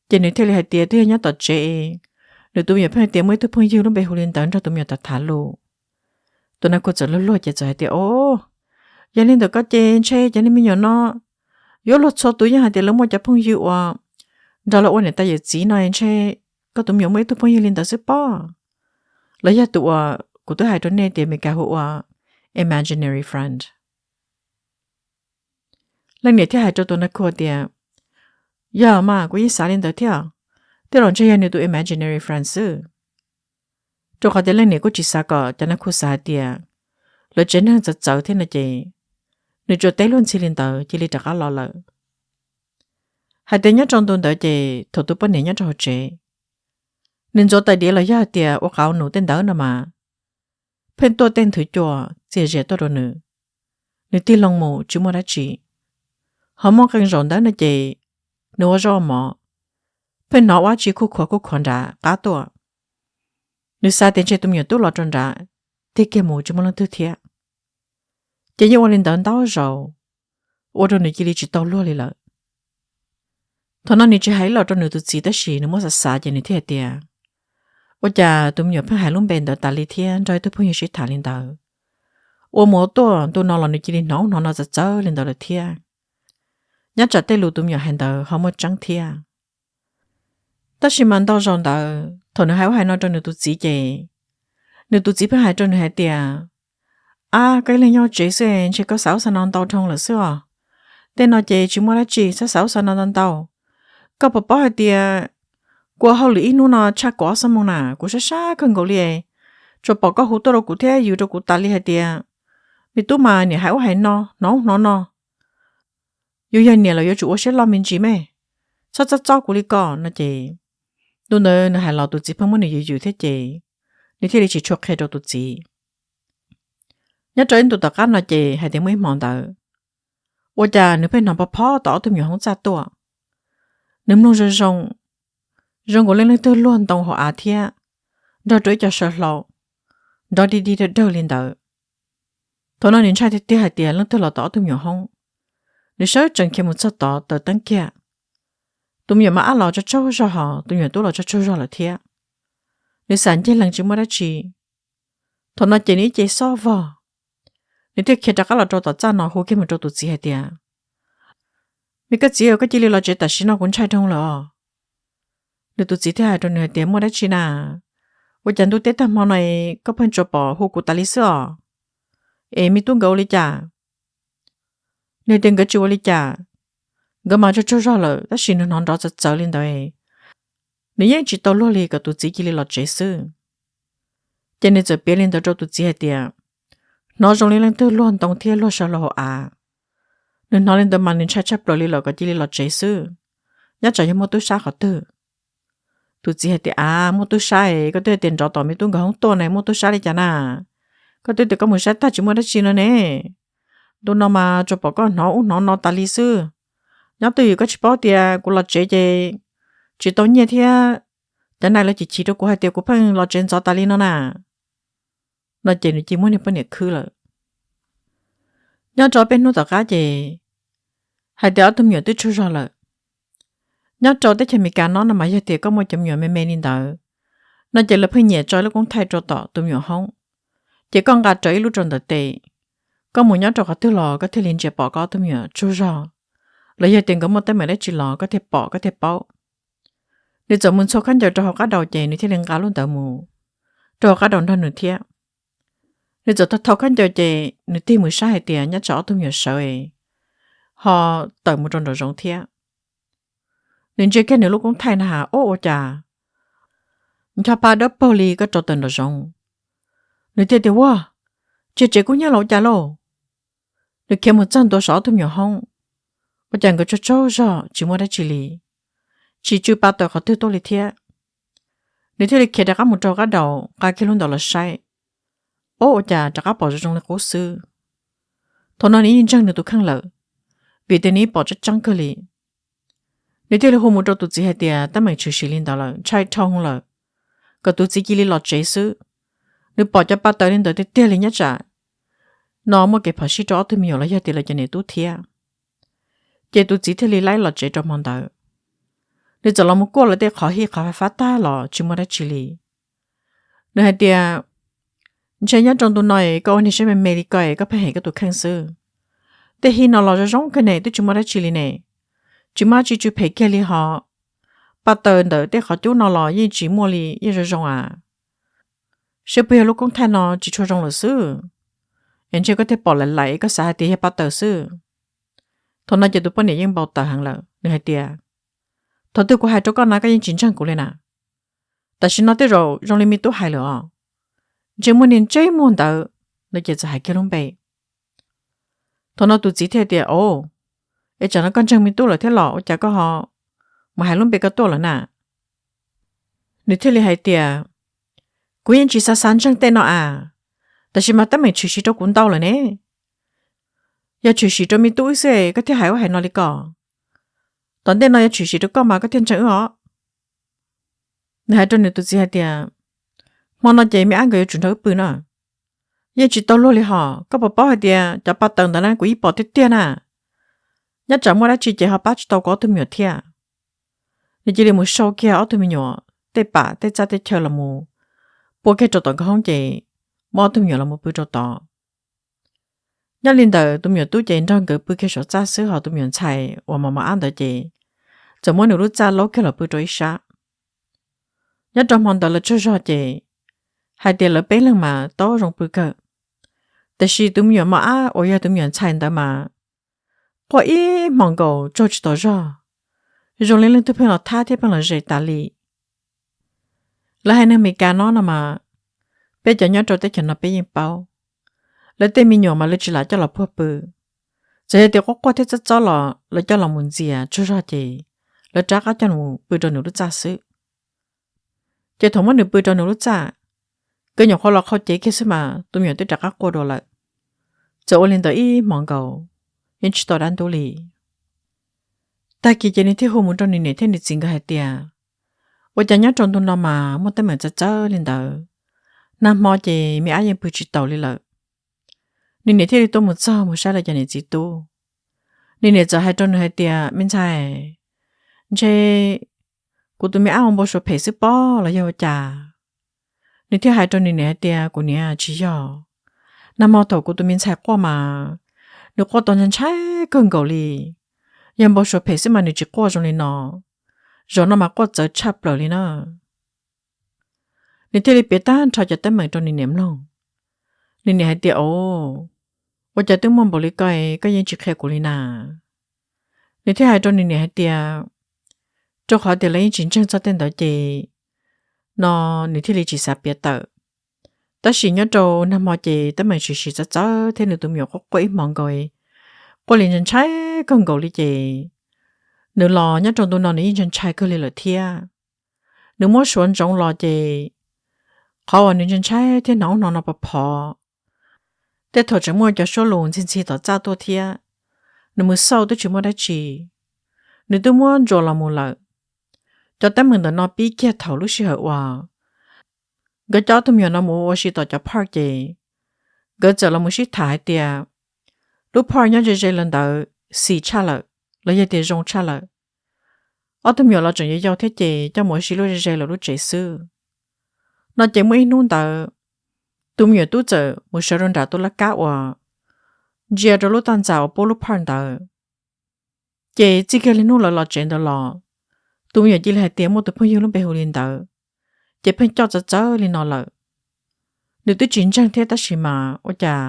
Ces nws thiaj li hais tias twb yog nyob tom tsev, Nws tus me nyuam pheej hais tias muaj ib tug phooj ywg lub npe hu li ntawd nrog tus me nyuam tham tham lus. Tus nais khu txawm luag luag ces txawm hais tias, Au, yog li ntawd koj ces ntshe cov niag me nyuam no yuav luag txhua tus yeej hais tias lawv muaj cov phooj ywg uas nrog lawv ua niam tais yawm txiv no, ntshe koj tus me nyuam muaj ib tug phooj ywg li ntawd xwb pob. Los yog tus uas kuv twb hais rau nej tias Meskas hu ua imaginary friend. Leej niam thiaj hais rau tus nais khu tias, Yog mas, kuv yeej xav li ntawd thiab. Tej zaum ntshe yog nws tus imaginary friend xwb. Rau qhov tias leej niam kuj tsis xav kom cov nais khu xav hais tias lawv tsev neeg txawv txawv thiab no ces nws tsuas teb luag ntxhi li ntawd cia li rov qab los lawm. Hais tias nyob rau ntu ntawd ces thaum tus poj niam nyob rau hauv tsev, nws ntxuav tais diav los yog hais tias ua qauv num tej ntawd no mas pheej tuaj tej nthwv cua txias zias tuaj rau nws. Nws tig loo mus tsis muaj dab tsi. Ho muaj qee zaum ntawd no ces nws ua zaub ua mov, pheej hnov ua dab tsi khuj khuav khuj khuav nram qab tuaj. Nws xav tias ntshe tus me nyuam tub los rau nrad, tig kiag mus tsis muaj leej twg thiab. Ces yeej ua li ntawd ntau zaus, ua rau nws cia li tsis tau luag li lawm. Thaum no nws tsis hais ib los rau nws tus txiv tab sis nws muab xav xav ces nws thiaj hais tias, Ua cas tus me nyuam pheej hais lub npe ntawd tas li thiab nrog ib tug phooj ywg sib tham li ntawd? Ua mus ua tuaj ntu no los nws cia li hnov ub hnov no txawv txawv li ntawd lawm thiab. Nyob tsam tej lus tus me nyuam hais ntawd ho muaj tseeb thiab. Tab sis mas ntau zaus ntawd thaum nws hais ub hais no rau nws tus txiv ces nws tus txiv pheej hais rau nws hais tias, Ab, koj ib leeg nyob tsev xwb ntshe koj xav ub xav no ntau dhau lawm xwb os. Tej no ces tsis muaj dab tsi, txhob xav ub xav no ntau ntau. Koj puas paub hais tias kuv ua hauj lwm ib hnub no tshaj kaum ob xuab moos na, kuv sab sab kawg nkaus li. Tsuas pom koj hu tuaj rau kuv thiab yws rau kuv tas li hais tias, Me tub mas niam hais ub hais no, hnov ub hnov no. Yus yog niam los yuav tsum ua siab loj me ntsis me, txhob txob txob kuv li ko no ces ntu ntawd nws hais los tus txiv pheej muab nws yws yws thiab ces nws thiaj li tsis tshua qhia rau tus txiv. Nyob rau ib ntus tom qab no ces hais tias muaj ib hmo ntawd, ua cas nws pheej hnov pov phob tom ob tug me nyuam hoob txaj tuaj. Nws mloog zoo zoo, zoo nkaus li leej twg luag ntoo hauv av thiab nrog rau ib co saw hlau nrov dig dig dawg dawg li ntawd. Thaum no nws ntshai tiag tiag hais tias leej twg los tom ob tug me nyuam hoob. Nws sawv tsees khiav mus txog tod taws teeb kiag. Tus me nyuam mab ab los tsaug tsaug zog hos tus me nyuam tub los tsaug tsaug zog lawm thiab. Nws xam ncig lees tsis muaj dab tsi. Thaum no ces nws ib ce xob vog, nws thiaj khiav rov qab los rau tom txaj no hu kiag mus rau tus txiv hais tias, Me koj txiv, koj cia li los tsev tam sim no, kuv ntshai dhau lawm os. Nws tus txiv thiaj hais rau nws hais tias, Muaj dab tsi na? Ua cas ntuj teb tag hmo no koj pheej tsuas pom hu kuv tas li xwb os? Es me tub nkawd ua li cas? Nws tias nkawd tsis ua li cas, nkawd mas tsaug tsaug zog lawm tab sis nws hnov nrov txawv txawv li ntawd, nws yeej tsis tau luag li kom tus txiv cia li los tsev xwb. Ces nws txawm piav li ntawd rau tus txiv hais tias, Hnov zoo li leej twg luag ntoo thiab luag saw hlau hauv av. Nws hnov li ntawd mas nws ntshai tshaj plaws li lawm, kom cia li los tsev xwb, nyob tsam yog muaj tub sab qhov twg. Tus txiv hais tias, Av, muaj tub sab es koj twb tias nrov tom me tub nkawd hoob tuaj na, muaj tub sab li cas na? Koj twb tias koj mus saib tag tsis muaj dab tsi no ne. Ntu no mas tsuas pom koj hnov ub hnov no tas li xwb. Nyob twj ywm koj tsis paub tias kuv los tsev ces tsis tau nyiaj thiab, cov nais lawv chim chim rau kuv hais tias kuv pheej los tsev ntxov tas li no na. No ces nws cia muab niag poj niam khwb lawm. Nyob rau peb hnub tom qab ces hais tias ob tug me nyuam twb tsaug zog lawm. Nyob rau teb chaws Amelikas no no mas yog tias koj muaj cov me nyuam me me li ntawd no ces lawv pheej nyiam tso lub koob thaij rau tom tus me nyuam hoob, ces koj nqa rawv ib lub rau ntawm tes, koj mus nyob rau qhov twg los koj thiaj li ntsia pom koj ob tug me nyuam tsaug zog, los yog tias nkawd muaj teeb meem dab tsi los koj thiaj pom koj thiaj paub. Nws txawm mus ntxhua khaub ncaws rau hauv qab daus ces nws thiaj li nqa lub ntawd mus rau hauv qab daus nrog nws thiab. Nws txawm thau thau khaub ncaws ces nws tig mus saib hais tias nyob tsam ob tug me nyuam sawv ho tawm mus rau nraum zoov thiab. Nws ntsia kiag nws lub koob thaij na has, Ub, ua cas ncho pa dawb paug li koj rau tawm nraum zoov? Nws thiaj tias, Ua, tsis tsev kub hnyiab los ua cas lauj? Nws khiav mus txog ntua saum ob tug me nyuam hoob, ua cas nkawd tsaug tsaug zog tsis muaj dab tsi li, tsis tsw pa tawm qhov twg tuaj li thiab. Nws thiaj li khiav rov qab mus rau qab daus nqa kiag lub ntawd los saib, Ub, ua cas rov qab pom zoo zoo li qub xwb. Thaum no nws yeej ntseeg nws tus kheej lawm, vim tias nws yeej pom tseeb tseeb kawg li. Nws thiaj li hu mus rau tus txiv hais tias teeb meem tshwm sim li ntawd lawm, ntshai dhau lawm, kom tus txiv cia li los tsev xwb. Nws pom cov pa tawm li ntawd tiag tiag li, nyob tsam no muaj kev phom sij rau ob tug me nyuam los yog tias lawv cov niam tub thiab. Ces tus txiv thiaj li laib los tsev rau hmo ntawd. Nws txawm los mus kuaj lawv tej qhov hij qhov fab tag los tsis muaj dab tsi li. Nws hais tias, ntshe nyob rau ntu no koj ua niag siab me me li ko koj pheej hem koj tus kheej xwb. Tej hij no los zoo zoo kawg ne, twb tsis muaj dab tsi li ne. Tsis muaj dab tsi tsw phem kiag li hos. Paj taws ntawm tej qhov cub no los yeej tsis muaj li, yeej zoo zoo a. Saib puas yog lub koob thaij no tsis tshua zoo lawm xwb. Es ntshe koj thiaj pom laim laim koj xav hais tias yog paj taws xwb. Thaum no ces tus poj niam yeej npau taws heev lawm, nws hais tias, thaum twg kuv hais rau koj na koj yeej tsis ntseeg kuv li na. Tam sim no tej zaum zoo li me tub hais lawm os. Ntshe muaj niag ntsej muag ntawd. No ces txawm hais kiag lub npe. Thaum no tus txiv thiaj tias, o, es tsam no koj ntseeg me tub lawm thiab los ua cas koj ho mus hais lub npe koj tuaj lawm na? Nws thiaj li hais tias, kuv yeej tsis xav xav ntseeg tej no a, tab sis mas teeb meem tshwm sim rau kuv ntau lawm ne. Yog tshwm sim rau me tub wb xwb koj thiaj hais ub hais no li ko. Tom ntej no yog tshwm sim rau koj mas koj thiaj ntseeg wb os. Nws hais rau nws tus txiv hais tias, hmo no ces me ab nkawd yuav tsum nrog wb pw na. Yeej tsis tau luag li hos, koj puas paub hais tias cov paj taws ntawd na kuv yeej pom tiag tiag na. Nyob tsam muaj dab tsi ces ho pab tsis tau kuv ob tug me nyuam thiab. Nws cia li mus sau kiag ob tug me nyuam tej pam tej txaj tej chaw los mus pua kiag rau tom nkawd hoob ces muab ob tug me nyuam los mus pw rau tod. Nyob li ntawd tus me nyuam tub ces nrog nkawd pw kiag saum txaj xwb, hos tus me nyuam ntxhais uas mos mos ab ntawd ces txawm muab nws lub txaj laub kiag los pw rau ib sab. Nyob rau hmo ntawd lawv tsaug zog ces hais tias lawv peb leeg mas tau zoo pw kawg. Tiam sis tus me nyuam mos ab uas yog tus me nyuam ntxhais ntawd mas quaj ib hmos nkaus tsaug tsis taus zog, zoo li leej twg pheej los thab thiab pheej los zes tas li. Lawv haiv neeg Amelikas no no mas, peb cov nyob rau teb chaws no peb yeej paub, lawv tej me nyuam mas lawv tsis lam coj los puag pw. Txawm yog tias quaj quaj thiab txob txob los lawv coj los mus ntxias tsaug zog ces lawv rov qab coj mus pw rau nws lub txaj xwb. Ces thaum muab nws pw rau nws lub txaj, nkawd nyuam qhuav los qhau cev kiag xwb mas tus me nyuam twb rov qab quaj dua lawm. Txawm ua li ntawd ib hmos nkaus, yeej tsis tau dab ntub li. Tag kis ces nws thiaj hu mus rau nws niam thiab nws txiv nkawd hais tias, ua cas nyob rau ntu no mas muaj teeb meem txawv txawv li ntawd, nag hmo ces me ab yeej pw tsis taus li lawm. Nws niam thiaj li tuaj mus txog mus saib lawv cov niam txiv tub. Nws niam txawm hais rau nws hais tias, me ntxhais, ntshe kuv tus me ab ua npau suav phem xwb pob los yog ua cas? Nws thiaj hais rau nws niam hais tias, kuv niam, tsis yog. Nag hmo thaum kuv tus me ntxhais quaj mas nws quaj tau ntshai ntshai kawg nkaus li. Yog npau suav phem xwb mas nws tsis quaj zoo li no. Zaum no mas quaj txawv tshaj plaws li na. Nws thiaj li piav tag nrho cov teeb meem rau nws niam mloog. Nws niam hais tias, o, ua cas twb muaj npaum li ko, koj yeej tsis qhia kuv li na? Nws thiaj hais rau nws niam hais tias, rau qhov tias lawv yeej tsis ntseeg txog tej ntawd ces no nws thiaj li tsis xav piav tawm. Tab sis nyob rau nag hmo ces teeb meem tshwm sim txawv txawv thiab nws tus me nyuam quaj quaj ib hmos nkaus, quaj li ntshai ntshai kawg nkaus li ces nws los nyob rau ntu no nws yeej ntshai ntshai kawg li lawm thiab. Nws muab suav ntsoov los ces qhov uas nws ntshai ntshai thiab hnov ub hnov no pov phov, tej thaum tseem muaj cov suab lus ntxhi ntxhi tom txaj tuaj thiab. Nws mus xauj twb tsis muaj dab tsi, nws twb muab ntsuas los mus lawm. Cov teeb meem ntawm no pib kiag thaum lub sij hawm uas nkawd coj ob tug me nyuam no mus ua si tom cov park ces nkawd txawm los mus sib tham hais tias lub park nyob ze ze lawv ntawd xis tshaj lawm los yog tias zoo tshaj lawm. Ob tug me nyuam los tseem yau yau thiab ces coj mus ua si lub ze ze lawv lub tsev xwb. No ces muaj ib hnub ntawd tus me nyuam tub txawm mus sawv rau nram tus laj kab uas ntsia rau lub toj ntxas uas pub lub park ntawd. Ces txij kiag li hnub lawv los tsev ntawd los, tus me nyuam cia li hais tias muaj tus phooj ywg lub npe hu li ntawd, ces pheej coj txawv txawv li no lawm. Nws twb tsis ntseeg thiab tab sis mas ua cas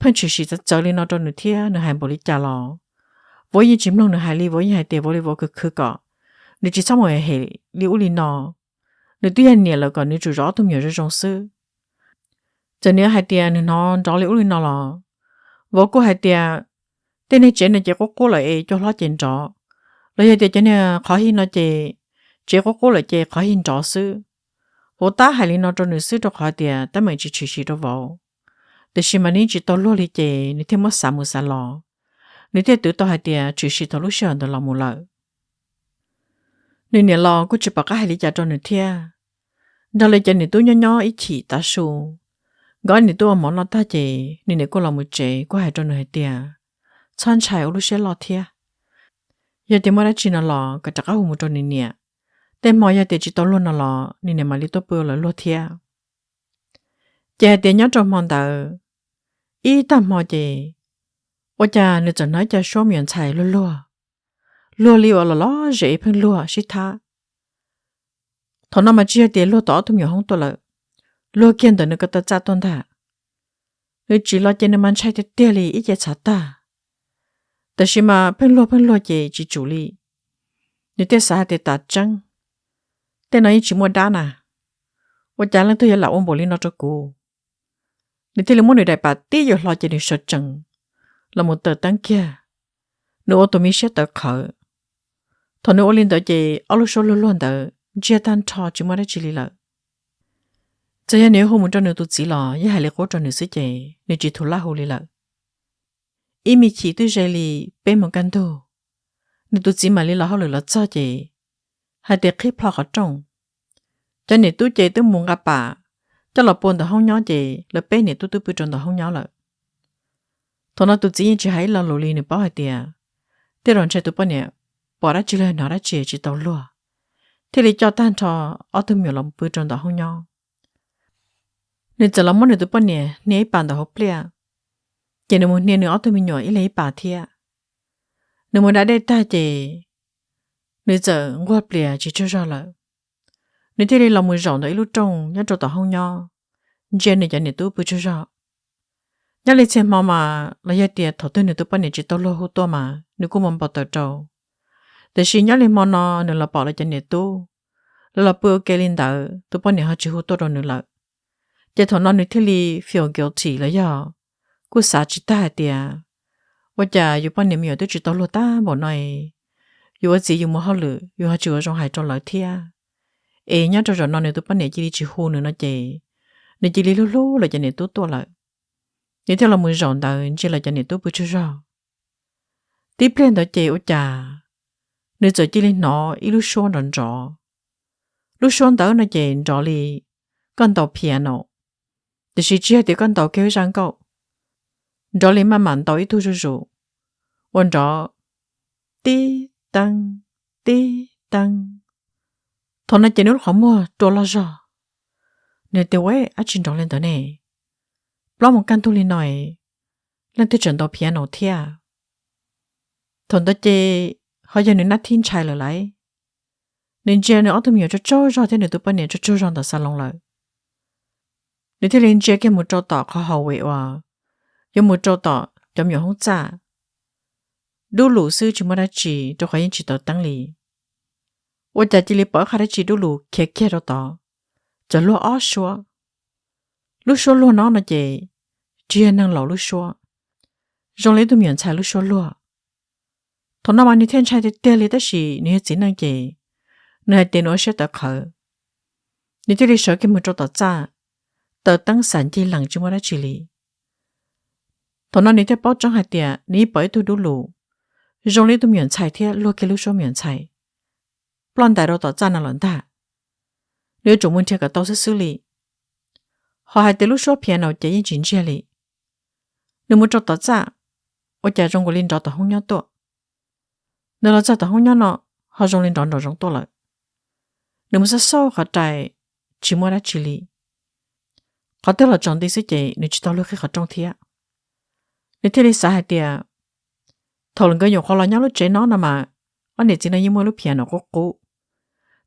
pheej tshwm sim txawv txawv li no rau nws thiab nws hais npaum li cas los vauv yeej tsis mloog nws hais li, vauv yeej hais tias vauv li vauv khwv khwv kom nws tsis txhob mus hem li ub li no. Nws twb yog niam lawm kom nws tsum zov ob tug me nyuam zoo zoo xwb. Txawm nws hais tias nws hnov nrov li ub li no los vauv kuj hais tias tej niag tsev no ces qub qub lawm es cua hlob ces nrov, los yog tias cov niag qhov hij no ces tsev qub qub lawm ces qhov hij nrov xwb. Vauv tab hais li no rau nws xwb rau qhov tias teeb meem tsis tshwm sim rau vauv, tiam sis mas nws yeej tsis tau luag li ces nws thiaj muab xav mus xav los, nws thiaj twv tau hais tias tshwm sim thaum lub sij hawm ntawd los mus lawm. Nws niam los kuj tsis pom qab hais li cas rau nws thiab. Nrog li cov niam tub nyob nyob ib chim tav su, nkawd ob niam tub ua mov noj tag ces nws niam kuj los mus tsev kuj hais rau nws hais tias txhob ntshai ua lub siab loj thiab. yog tias muaj dab tsi no los kom rov qab hu mus rau nws niam. Tej hmo yog tias tsis tau luag no los nws niam mam li tuaj pw ua lawv luag thiab. Ces hais tias nyob rau hmo ntawd, ib tag hmo ces ua cas nws txawm hnov ib co suab me nyuam ntxhais luag luag, luag li uas los los zem pheej luag sib thab. Thaum no mas tsis yog tias luag tom ob tug me nyuam hoob tuaj lawm, luag kiag ntawm nws ko taw txaj tuaj ntag. Nws tsim los ces nws mas ntshai tiag tiag li ib ce txhav tag. Tab sis mas pheej luag pheej luag ces tsis tsum li. Nws thiaj xav hais tias tas tseeb, tej no yeej tsis muaj dab na, ua cas leej twg yuav lam ua npaum li no rau kuv. Nws thiaj li muab nws daim pam tib yuam hlo ces nws sawv tsees los mus taws teeb kiag. Nws ua tus me siab tawv qhawv. Thaum nws ua li ntawd ces ob lub suab luag luag ntawd ntsiag tag nrho tsis muaj dab tsi li lawm. Txawm yog nws yuav hu mus rau nws tus txiv los yeej hais li qub rau nws xwb ces nws tsis thum laj hu li lawm. Ib me chim twb ze li peb moos kaj ntug, nws tus txiv mam li los hauj lwm los txog ces hais tias qhib plho qhov rooj. Cov niam tub ces twb mus nqa pam coj los pua ntawm hoob nyob ces lawv peb niam tub twb pw rau ntawm hoob nyob lawm. Thaum no tus txiv yeej tsis hais ib lo lus li, nws paub hais tias tej zaum ntshe tus poj niam pom dab tsi los hnov dab tsi tsis tau luag, thiaj li coj tag nrho ob tug me nyuam los pw rau ntawm hoob nyob. Nws txawm los muab nws tus poj niam hnia ib pas ntawm hauv pliaj, ces nws mus hnia nws ob tug me nyuam ib leeg ib pas thiab. Nws mus da dej tag ces nws txawm nquag plias tsis tsaug zog lawm. Nws thiaj li los mus zaum ntawm ib lub rooj nyob rau tom hoob nyob, ntsia nws cov niam tub pw tsaug zog. Nyob li txhia hmo mas los yog tias thaum twg nws tus poj niam tsis tau luag hu tuaj mas nws kuj mus npau taws rau. Tiam sis nyob li hmo no nws los pom lawv cov niam tub, lawv los pw ua ke li ntawd, tus poj niam ho tsis hu tuaj rau nws lawm. Ces thaum no nws thiaj li feel guilty los yog kuj xav tsis tag hais tias, ua cas yus poj niam me nyuam twb tsis tau luag tag npaum no, yus ua txiv yus mus hauj lwm yus ho tsis ua zoo hais rau lawv thiab. Es nyob rau zaum no nws tus poj niam cia li tsis hu nws no ces nws cia li hlub hlub lawv cov niam tub tuaj lawm. Nws thiaj los mus zaum ntawd ntsia lawv cov niam tub pw tsaug zog. Tib pliag ntawd ces ua cas nws txawm cia li hnov ib lub suab nrov nrov. Lub suab ntawd no ces nrov li koj ntaus piano, tiam sis tsis yog tias koj ntaus kiag ib zaj nkauj, nrov li maj mam ntaus ib tug zuj zus, ua nrov tib teeb, tib teeb. Thaum no ces nws lub qhov muag rua loj zog, nws tias, ua dab tsi nrov li ntawd ne? Plaub moos kaj ntug li no, leej twg tseem ntaus piano thiab? Thaum ntawd ces ho yog nws nab thib ntshai lawm lauj. Nws ntsia nws ob tug me nyuam tsaug tsaug zog thiab nws tus poj niam tsaug tsaug zog ntawm xas loos lawm. Nws thiaj li ntsia kiag mus rau tom qhov hauv uas yuav mus rau tom cov me nyuam hoob txaj. Dub lus xwb tsis muaj dab tsi, rau qhov yeej tsis taws teeb li. Ua cas cia li pom ib qhov dab tsi dub lus khiav kiag rau tod, txawm luag ob suab. Lub suab luag no no ces tsis yog neeg laus lub suab, zoo li ib tug me nyuam ntxhais lub suab luag. Thaum no mas nws thiaj ntshai tiag tiag li, tab sis nws yog txiv neej ces nws hais tias nws ua siab tawv qhawv. Nws thiaj li sawv kiag mus rau tom txaj, taws teeb xam ncig lees tsis muaj dab tsi li. Thaum no nws thiaj paub tseeb hais tias nws yeej pom ib tug dub lus, zoo li ib tug me nyuam ntxhais thiab luag kiag lub suab me nyuam ntxhais, ploj ntais rau tom txaj no lawm ntag. Nws yuav tsum mus nrhiav kom tau xwb xwb li. Ho hais tias lub suab piano ces yeej tsis ntsiag li. Nws mus rau tom txaj, ua cas zoo nkaus li nrov tom hoob nyob tuaj. Nws los txog tom hoob nyob no, ho zoo li nrov nraum zoov tuaj lawm. Nws mus xauj xauj qhov rai, tsis muaj dab tsi li. Qhov twg los tsaus nti xwb ces nws tsis tau luag qhib qhov rooj thiab. Nws thiaj li xav hais tias, thaum nkawd nyuam qhuav los nyob lub tsev no no mas, ob niam txiv no yeej muaj lub piano qub qub,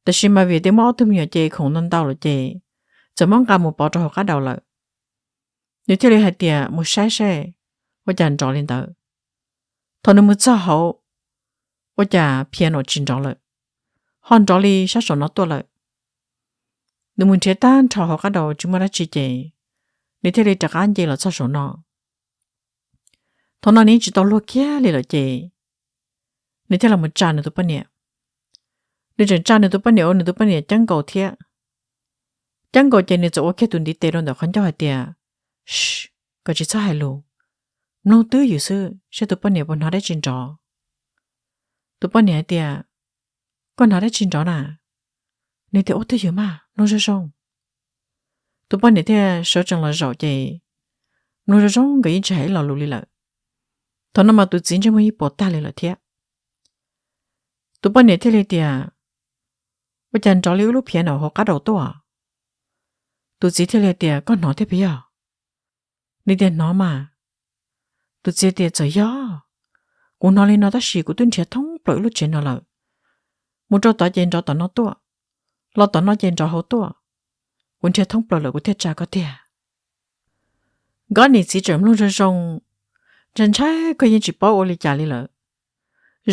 tab sis mas vim tias muaj ob tug me nyuam ces khoom ntau ntau lawm ces txawm muab nqa mus pov rau hauv qab daus lawm. Nws thiaj li hais tias mus saib seb ua cas nrov li ntawd. Thaum nws mus txog hauv, ua cas piano tsis nrov lawm, ho nrov li sab saum no tuaj lawm. Nws mus nrhiav tag nrho hauv qab daus tsis muaj dab tsi ces nws thiaj li rov qab nce los txog saum no. Thaum no nws yeej tsis tau luag kiag li lawm ces nws thiaj los mus tsa nws tus poj niam. Nws tseem tsa nws tus poj niam ua nws tus poj niam ceeb nkaus thiab. Ceeb nkaus ces nws txawm ua kiag tus ntiv tes rau ntawm qhov ncauj hais tias, kom tsis txhob hais lus, mloog twb ywm xwb saib tus poj niam puas hnov dab tsi nrov. Tus poj niam hais tias, koj hnov dab tsi nrov na? Nws tias, ua twj ywm mas, mloog zoo zoo. Tus poj niam thiaj sawv tsees los zaum ces mloog zoo zoo nkawd yeej tsis hais ib lo lus li lawm. Thaum no mas tus txiv ntsej muag yeej puas tag li lawm thiab. Tus poj niam thiaj li tias, Ua cas nrov li ib lub phiav nram hauv qab daus tuaj? Tus txiv thiaj li tias, Koj hnov thiab puas yog? Nws tias, Hnov mas. Tus txiv tias, Txawm yog kuv hnov li no tab sis kuv twb nrhiav thoob plaws ib lub tsev no lawm. Mus rau tod ces nrov tom no tuaj, los tom no ces nrov hauv tuaj. Kuv nrhiav thoob plaws lawm kuv thiaj tsa koj tiag. Nkawd niam txiv tseem mloog zoo zoo, ntshai ntshai kawg yeej tsis paub ua li cas li lawm.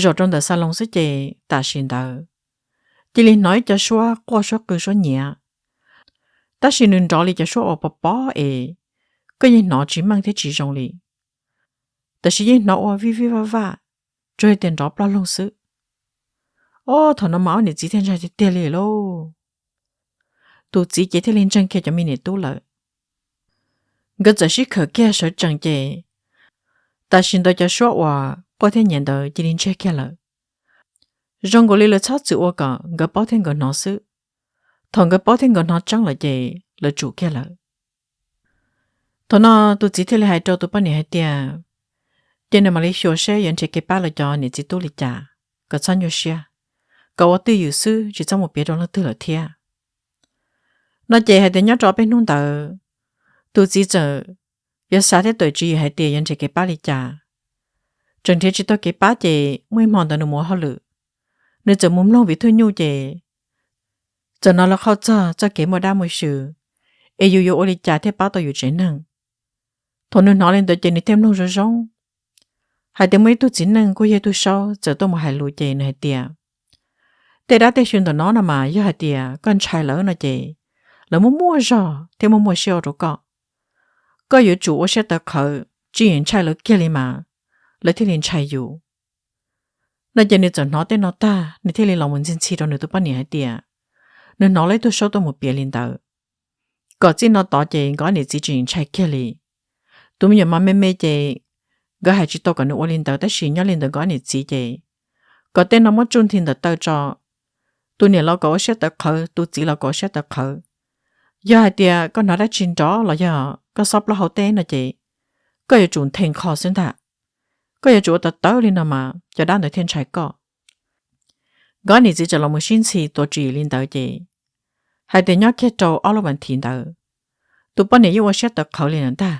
Zaum rau ntawm xas loos xwb ces tam sim ntawd cia li hnov ib co suab quaj suab qw suab nyiav, tab sis nws nrov li cov suab uas pov pob es koj yeej hnov tsis meej thiab tsis zoo li. Tab sis yeej hnov ua vij vij vaj vaj, tsuas yog tias nrov ploj loog xwb. Ob, thaum no mas ob niam txiv thiaj ntshai tiag tiag li lauj. Tus txiv ces thiaj li ntseeg kiag cov me niam tub lawm. Nkawd txawm sib khawm kiag sawv tsees ces tam sim ntawd cov suab uas quaj thiab nyiav ntawd cia li ntsiag kiag lawm. Zoo nkaus li lawv txhob txwm ua kom nkawd paub thiab nkawd hnov xwb. Thaum nkawd paub thiab nkawd hnov tseeb lawm ces lawv tsum kiag lawm. Thaum no tus txiv thiaj li hais rau tus poj niam hais tias, Ces nws mam li xyuas seb yuav nrhiav kev pab lawv cov niam txiv tub li cas, kom txhob nyuaj siab, kom ua twj ywm xwb tsis txhob mus piav rau leej twg lawm thiab. No ces hais tias nyob rau peb hnub ntawd, tus txiv txawm yuav xav thiab tawm tswv yim hais tias yuav nrhiav kev pab li cas. Tseem nrhiav tsis tau kev pab ces muaj ib hmo ntawd nws mus ua hauj lwm, nws txawm mus mloog vim thwj nyuj ces txawm hnov lawv qhau txog txoj kev muaj dab muaj xyw, es yus yuav ua li cas thiaj pab tau yus tsev neeg. Thaum nws hnov li ntawd ces nws thiaj mloog zoo zoo hais tias muaj ib tug txiv neej kuj yog ib tug saub txawm tuaj mus hais lus ces nws hais tias, Tej dab tej xyw ntawm no no mas yog hais tias koj ntshai lawv no ces lawv muaj muaj zog thiab muaj muaj siab ua rau koj. Koj yuav tsum ua siab tawv qhawv, tsis yeem ntshai lawv kiag li mas lawv thiaj li ntshai yus. No ces nws txawm hnov tej no tag nws thiaj li los mus ntxhi ntxhi rau nws tus poj niam hais tias nws hnov lawv ib tug saub tuaj mus piav li ntawd, kom txij no tod ces nkawd niam txiv tsis yeem ntshai kiag li. Tus me nyuam mas me me ces nkawd hais tsis tau kom nws ua li ntawd tab sis nyob li ntawd nkawd niam txiv ces kom tej no muab tsuj nthi ntawm taw tso. Tus niam los kom ua siab tawv qhawv, tus txiv los kom ua siab tawv qhawv. Yog hais tias koj hnov dab tsi nrov los yog koj xob plaub hau teb no ces koj yuav tsum nthe nkho xwb ntag. Koj yuav tsum ua tawv tawv li no mas cov dab ntawd thiaj ntshai koj. Nkawd niam txiv txawm los mus sib ntxhi tuav tswv yim li ntawd ces hais tias nyob kiag rau ob lub vas thiv ntawd, tus poj niam yeej ua siab tawv qhawv li lawm ntag.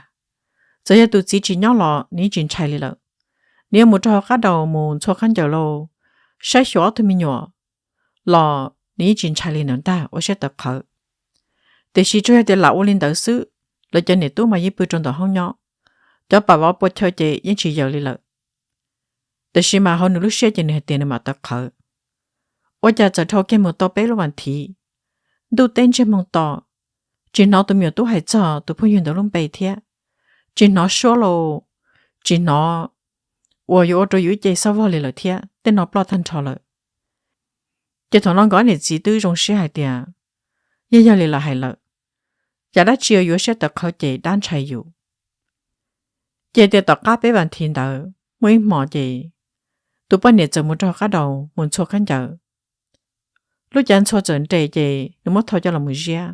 Txawm yog tus txiv tsis nyob los nws yeej tsis ntshai li lawm. Nws yuav mus rau hauv qab daus mus ntxhua khaub ncaws lauj, saib xyuas ob tug me nyuam los nws yeej tsis ntshai li lawm ntag, ua siab tawv qhawv. Tiam sis tsuas yog tias lam ua li ntawd xwb, lawv cov niam tub mas yeej pw rau ntawm hoob nyob, cov pam vov pua chaw ces yeej tsis yaws li lawm. Tiam sis mas hauv nws lub siab ces nws hais tias nws mam tawv qhawv. Ua cas txawm dhau kiag mus tau peb lub vas thiv, ntuj teb ntsiag moog to, tsis hnov tus me nyuam tub hais txog tus phooj ywg ntawd lub npe thiab, tsis hnov suab lauj, tsis hnov uas yuav ua rau yus ib ce xab vog li lawm thiab, tej no ploj tag nrho lawm. Ces thaum no nkawd niam txiv twb zoo siab hais tias, yeej yog li lawv hais lawm, yam dab tsi yuav siab tawv qhawv ces dab ntshai yus. Ces tias tom qab peb vas thiv ntawd muaj ib hmos ces tus poj niam txawm mus rau qab daus mus ntxhua khaub ncaws. Lub cav ntxhua txawm nres ces nws muab thau coj los mus ziab.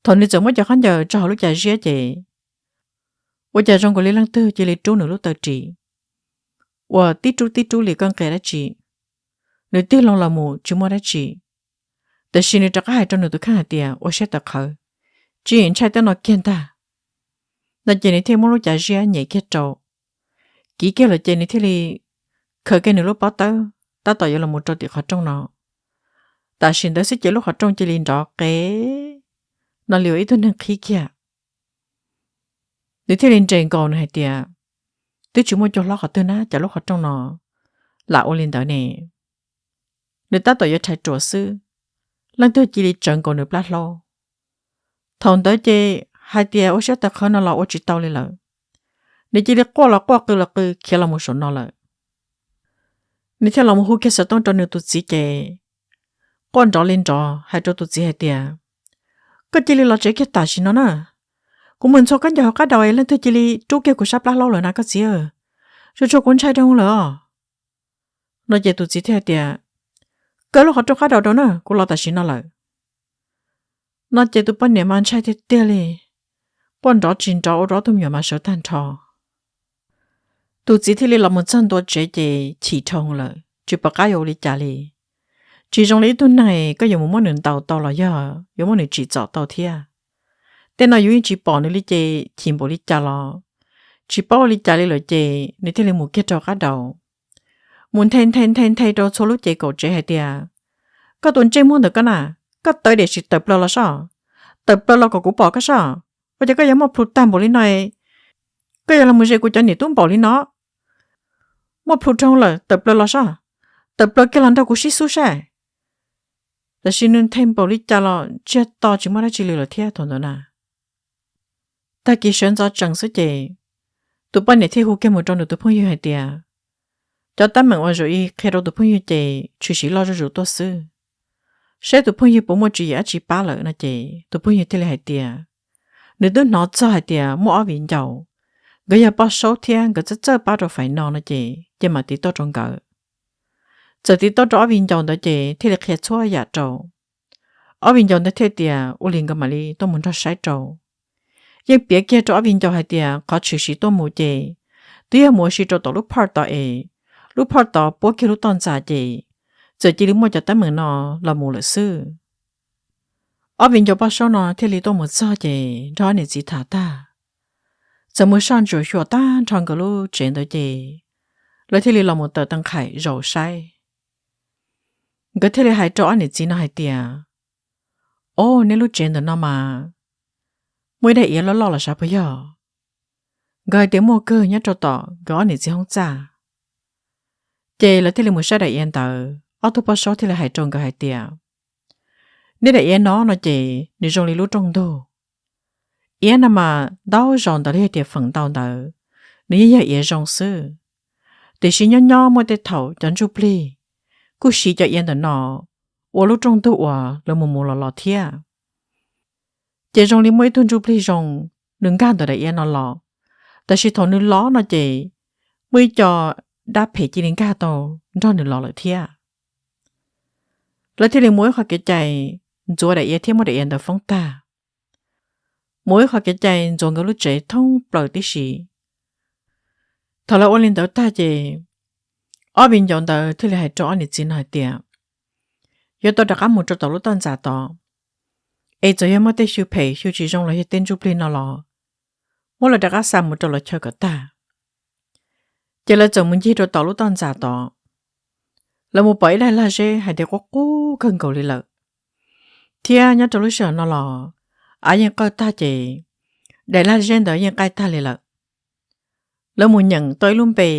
Thaum nws txawm muab cov khaub ncaws tso hauv lub cav ziab ces ua cas zoo nkaus li leej twg cia li rub nws lub taw ris, uas tib rub tib rub li koj nqia dab tsi. Nws tig loo los mus tsis muaj dab tsi, tiam sis nws rov qab hais rau nws tus kheej hais tias ua siab tawv qhawv, tsis yeem ntshai tej no kiag ntag. No ces nws thiaj muab lub cav ziab nyem kiag rau, kiv kiag lawm ces nws thiaj li khaws kiag nws lub pob tawb tab tom yuav los mus rau tim qhov rooj no. Tam sim ntawd xwb ces lub qhov rooj cia li nrov qev no li uas ib tug neeg qhib kiag. Nws thiaj li nres nkaus nws hais tias, twb tsis muaj cua hlob qhov twg na cas lub qhov rooj no lam ua li ntawd ne. Nws tab tom yuav rhais ruam xwb, leej twg cia li tsawv nkaus nws plab hlaub. Thaum ntawd ces hais tias ua siab tawv qhawv no los ua tsis tau li lawm, nws cia li quaj los quaj qw los qw khiav los mus saum no lawm. Nws thiaj los mus hu kiag xov tooj rau nws tus txiv ces quaj nrov li nrov hais rau tus txiv hais tias, koj cia li los tsev kiag tam sim no na, kuv mus ntxhua khaub ncaws hauv qab daus es leej twg cia li rub kiag kuv sab plab hlaub lawm na koj txiv, tsuas tsuas kuv ntshai rau lawm os. No ces tus txiv thiaj hais tias, kaw lub qhov rooj qab daus rau na, kuv los tam sim no lawm. No ces tus poj niam mas ntshai tiag tiag li, quaj nrov tsis nrov ua rau ob tug me nyuam mas sawv tag nrho. Tus txiv thiaj li los mus txog ntua tsev ces chim dhau lawm, tsis pom qab yuav ua li cas li. Tsis zoo li ib tug neeg koj yuav mus muab nws ntaus tau los yog yuav muab nws tsim txom tau thiab. Tej no yus yeej tsis pom nws li ces chim npaum li cas los tsis paub ua li cas li lawm ces nws thiaj li mus kiag rau qab daus, mus nthe nthe nthe nthe rau txhua lub ces kaum tsev hais tias, Koj tus ntsej muag ntawm koj na, koj tawv diam sim tawm plaws los soj. Tawm plaws los kom kuv pom koj soj. Ua cas koj yuav muaj plhu tag npaum li no? Koj yuav los mus ze kuv cov niam tub npaum li no? Muaj plhu dhau lawm, tawm plaws los soj. Tawm plaws kiag los nrog kuv sib xub saib. Tab sis nws nthe npaum li cas los tsiag to tsis muaj dab tsi li lawm thiab thaum ntawd na. Tag kis sawv ntxov tsees xwb ces tus poj niam thiaj hu kiag mus rau nws tus phooj ywg hais tias, Cov teeb meem uas Zuj Ib qhia rau tus phooj ywg ces tshwm sim loj zuj zus tuaj xwb, saib tus phooj ywg puas muaj tswv yim dab tsi pab lawm no ces tus phooj ywg thiaj li hais tias, nws twb hnov txog hais tias muaj ob viv ncaus, nkawd yog poj saub thiab nkawd txawj txawj pab rau fais no no ces cia mam tiv tauj rau nkawd. Txawm tiv tauj rau ob viv ncaus ntawd ces thiaj li qhia txhua yam rau. Ob viv ncaus ntawd thiaj tias ua li nkawd mam li tuaj mus nrog saib rau. Yeej piav kiag rau ob viv ncaus hais tias qhov tshwm sim tuaj mus ces twb yog mus ua si rau tom lub park tod es lub park tod puab kiag lub toj ntxas ces txawm cia li muaj cov teeb meem no los mus lawm xwb. Ob viv ncaus poj saub no thiaj li tuaj mus txog ces nrog ob niam txiv tham tag, txawm mus soj ntsuam xyuas tag nrho nkawd lub tsev ntawd ces lawv thiaj li los mus tawm tau qhaim zaum saib. Nkawd thiaj li hais rau ob niam txiv no hais tias, Au, neb lub tsev ntawm no mas muaj ib daim iav loj loj los sav puas yog? Nkawd hais tias muaj kawg, nyob rau tom nkawd ob niam txiv hoob txaj. Ces lawv thiaj li mus saib daim iav ntawd, ob tug poj saub thiaj li hais rau nkawd hais tias, Neb daim iav no no ces nws zoo li lub rooj ntug. Iav no mas ntau zaus ntawd los yog tias feem ntau ntawd nws yeej yog iav zoo xwb, tiam sis nyob nyob muaj tej thaum cov ntsuj plig kuj siv cov iav ntawm no ua lub rooj ntug uas lawv mus mus los los thiab. Ces zoo li muaj ib tug ntsuj plig zoo, nws nkag ntawm daim iav no los, tab sis thaum nws los no ces muaj ib co dab phem cia li nkag tau nrog nws los lawm thiab. Lawv thiaj li muaj ib qho kev cai ntxuav daim iav thiab muab daim iav ntawd foob tag, muaj ib qho kev cai ntxuav nkawd lub tsev thoob plaws tib si. Thaum lawv ua li ntawd tag ces ob viv ncaus ntawd thiaj li hais rau ob niam txiv no hais tias, Yuav tau rov qab mus rau tom lub toj ntxas tod, es txawm yog muaj tej xyw phem xyw tsis zoo los yog tej ntsuj plig no los muab lawv rov qab xa mus rau lawv chaw kom tag. Ces lawv txawm mus ncig rau tom lub toj ntxas tod. Lawv mus pom ib daim lag zeb hais tias quaj qub kawg nkaus li lawm, thiab nyob rau lub sij hawm no los av yeej qawj tag ces daim lag zeb ntawd yeej qaij tag li lawm. Lawv mus nyeem tau ib lub npe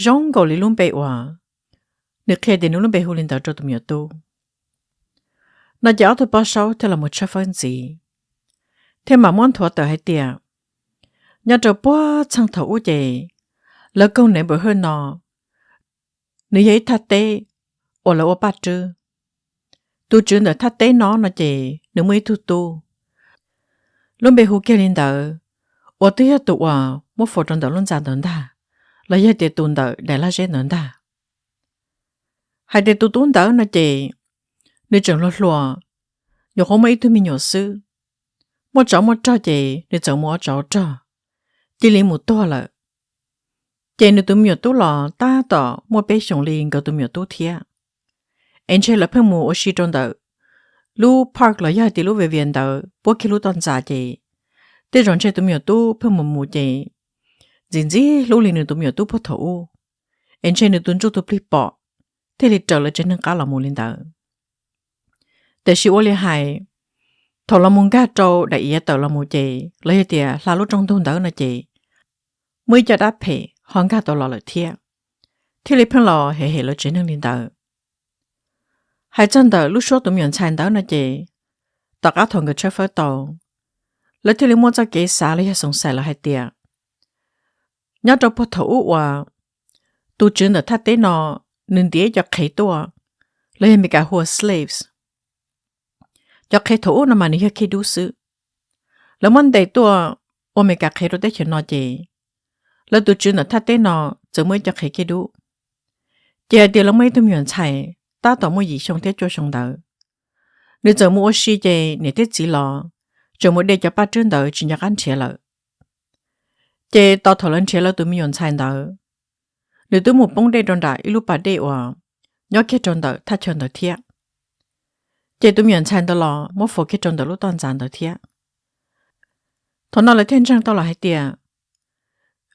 zoo nkaus li lub npe uas nws qhia tias nws lub npe hu li ntawd rau tus me nyuam tub. No ces ob tug poj saub thiaj los mus tshawb fawb ntxiv, thiaj mam muab nthuav tawm hais tias, nyob rau puag txheej thaum ub ces lawv koog neighborhood no, nws yog ib thaj teb uas lawv ua paj rwb. Tus tswv ntawm thaj teb no no ces nws muaj ib tug tub, lub npe hu kiag li ntawd, uas twb yog tus uas muab faus rau ntawm lub ntxa ntawd ntag, los yog tias tus ntawm daim lag zeb ntawd ntag. Hais tias tus tub ntawd no ces nws tseem hluas hluas, nyuam qhuav muaj ib tug me nyuam xwb, muaj tsov muaj rog ces nws txawm mus ua tsov rog, cia li mus tuag lawm. Ces nws tus me nyuam tub los tab tom muaj peb xyoos li nkawd tus me nyuam tub thiab. Es ntshe lawv pheej mus ua si rau ntawm lub park los yog hais tias lub vias vias ntawd puab kiag lub toj ntxas ces tej zaum ntshe tus me nyuam tub pheej mus mus ces ntxim ntxim hlub li nws tus me nyuam tub puag thaum ub, es ntshe nws tus ntsuj tus plig pom thiaj li raws lawv tsev neeg qab los mus li ntawd. Tiam sis ua li hais, thaum los mus nkag rau daim iav tawm los mus ces los yog tias hla lub rooj ntug ntawd no ces muaj ib co dab phem ho nkag tau los lawm thiab, thiaj li pheej los hem hem lawv tsev neeg li ntawd. Hais txog ntawm lub suab tus me nyuam ntxhais ntawd no ces tom qab thaum nkawd tshawb fawb tau, lawv thiaj li muaj txoj kev xav los yog xoov xais lawm hais tias nyob rau puag thaum ub uas tus tswv ntawm thaj teb no nws ntiav ib co qhev tuaj, los yog Meskas hu ua slaves. Cov qhev thaum ub no mas nws yog khej dub xwb. Lawv muab ntes tuaj ua Meskas qhev rau teb chaws no ces lawv tus tswv ntawm thaj teb no txawm muaj ib co qhev khej dub. Ces hais tias lawv muaj ib tug me nyuam ntxhais tab tom muaj yim xyoo thiab cuaj xyoo ntawd, nws txawm mus ua si ces niam thiab txiv los tseem mus de cov paj rwb ntawd tsis nco qab nrhiav lawm. Ces tos thaum lawv nrhiav lawv tus me nyuam ntxhais ntawd, nws twb mus poob dej rau nram ib lub pas dej uas nyob kiag rau ntawm thaj chaw ntawd thiab. Ces tus me nyuam ntxhais ntawd los muab faus kiag rau ntawm lub toj ntxas ntawd thiab. Thaum no lawv thiaj ntseeg tau los hais tias,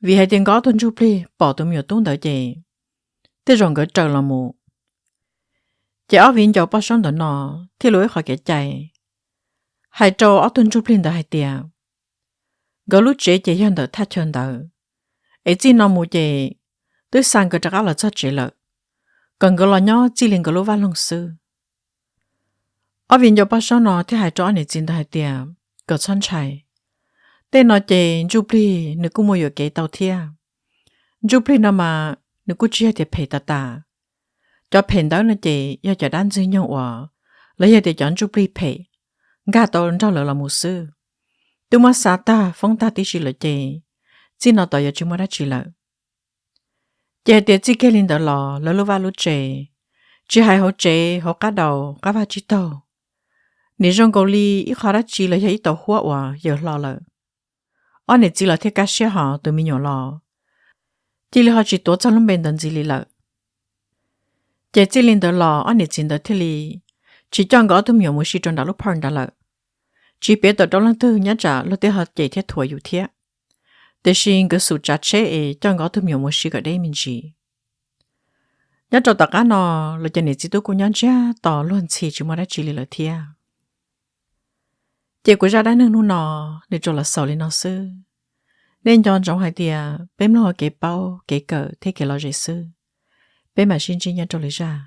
vim hais tias nkawd ob tug ntsuj plig pom tus me nyuam tub ntawd ces tej zaum nkawd raws los mus. Ces ob viv ncaus poj saub ntawm no thiaj li ua ib qho kev cai hais rau ob tug ntsuj plig ntawd hais tias, nkawd lub tsev ces yog ntawm thaj chaw ntawd, es txij no mus ces twb xa nkawd rov qab los txog tsev lawm, kom nkawd los nyob txij li nkawd lub vaj loog xwb. Ob viv ncaus poj saub no thiaj hais rau ob niam txiv ntawd hais tias, kom txhob ntshai, tej no ces ntsuj plig nws kuj muaj yuam kev tau thiab. Ntsuj plig no mas nws kuj tsis yog tias phem tas tas. Cov phem ntawd no ces yog cov dab ntxwg nyoog uas, los yog tias cov ntsuj plig phem nkag tau nrog lawv los mus xwb. Twb muab xa tag foob tag tib si lawm ces txij no tod yuav tsis muaj dab tsi lawm. Ces hais tias txij kiag li ntawd los lawv lub vaj lub tsev, tsis hais hauv tsev hauv qab daus qab vaj tsib taug, nim zoo nkaus li ib qho dab tsi los yog ib tauv huab uas yawm hlo lawm. Ob niam txiv los thiaj kaj siab hos tus me nyuam los cia li ho tsis tuav txog lub npe ntawd ntxiv li lawm. Ces txij li ntawd los ob niam txiv ntawd thiaj li tsis coj nkawd ob tug me nyuam mus si rau nram lub park ntawd lawm, tsis piav tawm rau leej twg nyob tsam luag tej ho cem thiab thuam yus thiab. Tiam sis nkawd xum tsav tsheb es coj nkawd ob tug me nyuam mus si kom deb me ntsis. Nyob rau tom qab no, lawv cov niam txiv tub kuj nyob ntsiag to luag ntxhi tsis muaj dab tsi li lawm thiab. Ces kuv zaj dab neeg hnub no nws tsuas los xaus li no xwb. Nej nco ntsoov hais tias peb mloog ua kev paub kev kawm thiab kev lom zem xwb. Peb mam sib ntsib nyob rau lwm zaj.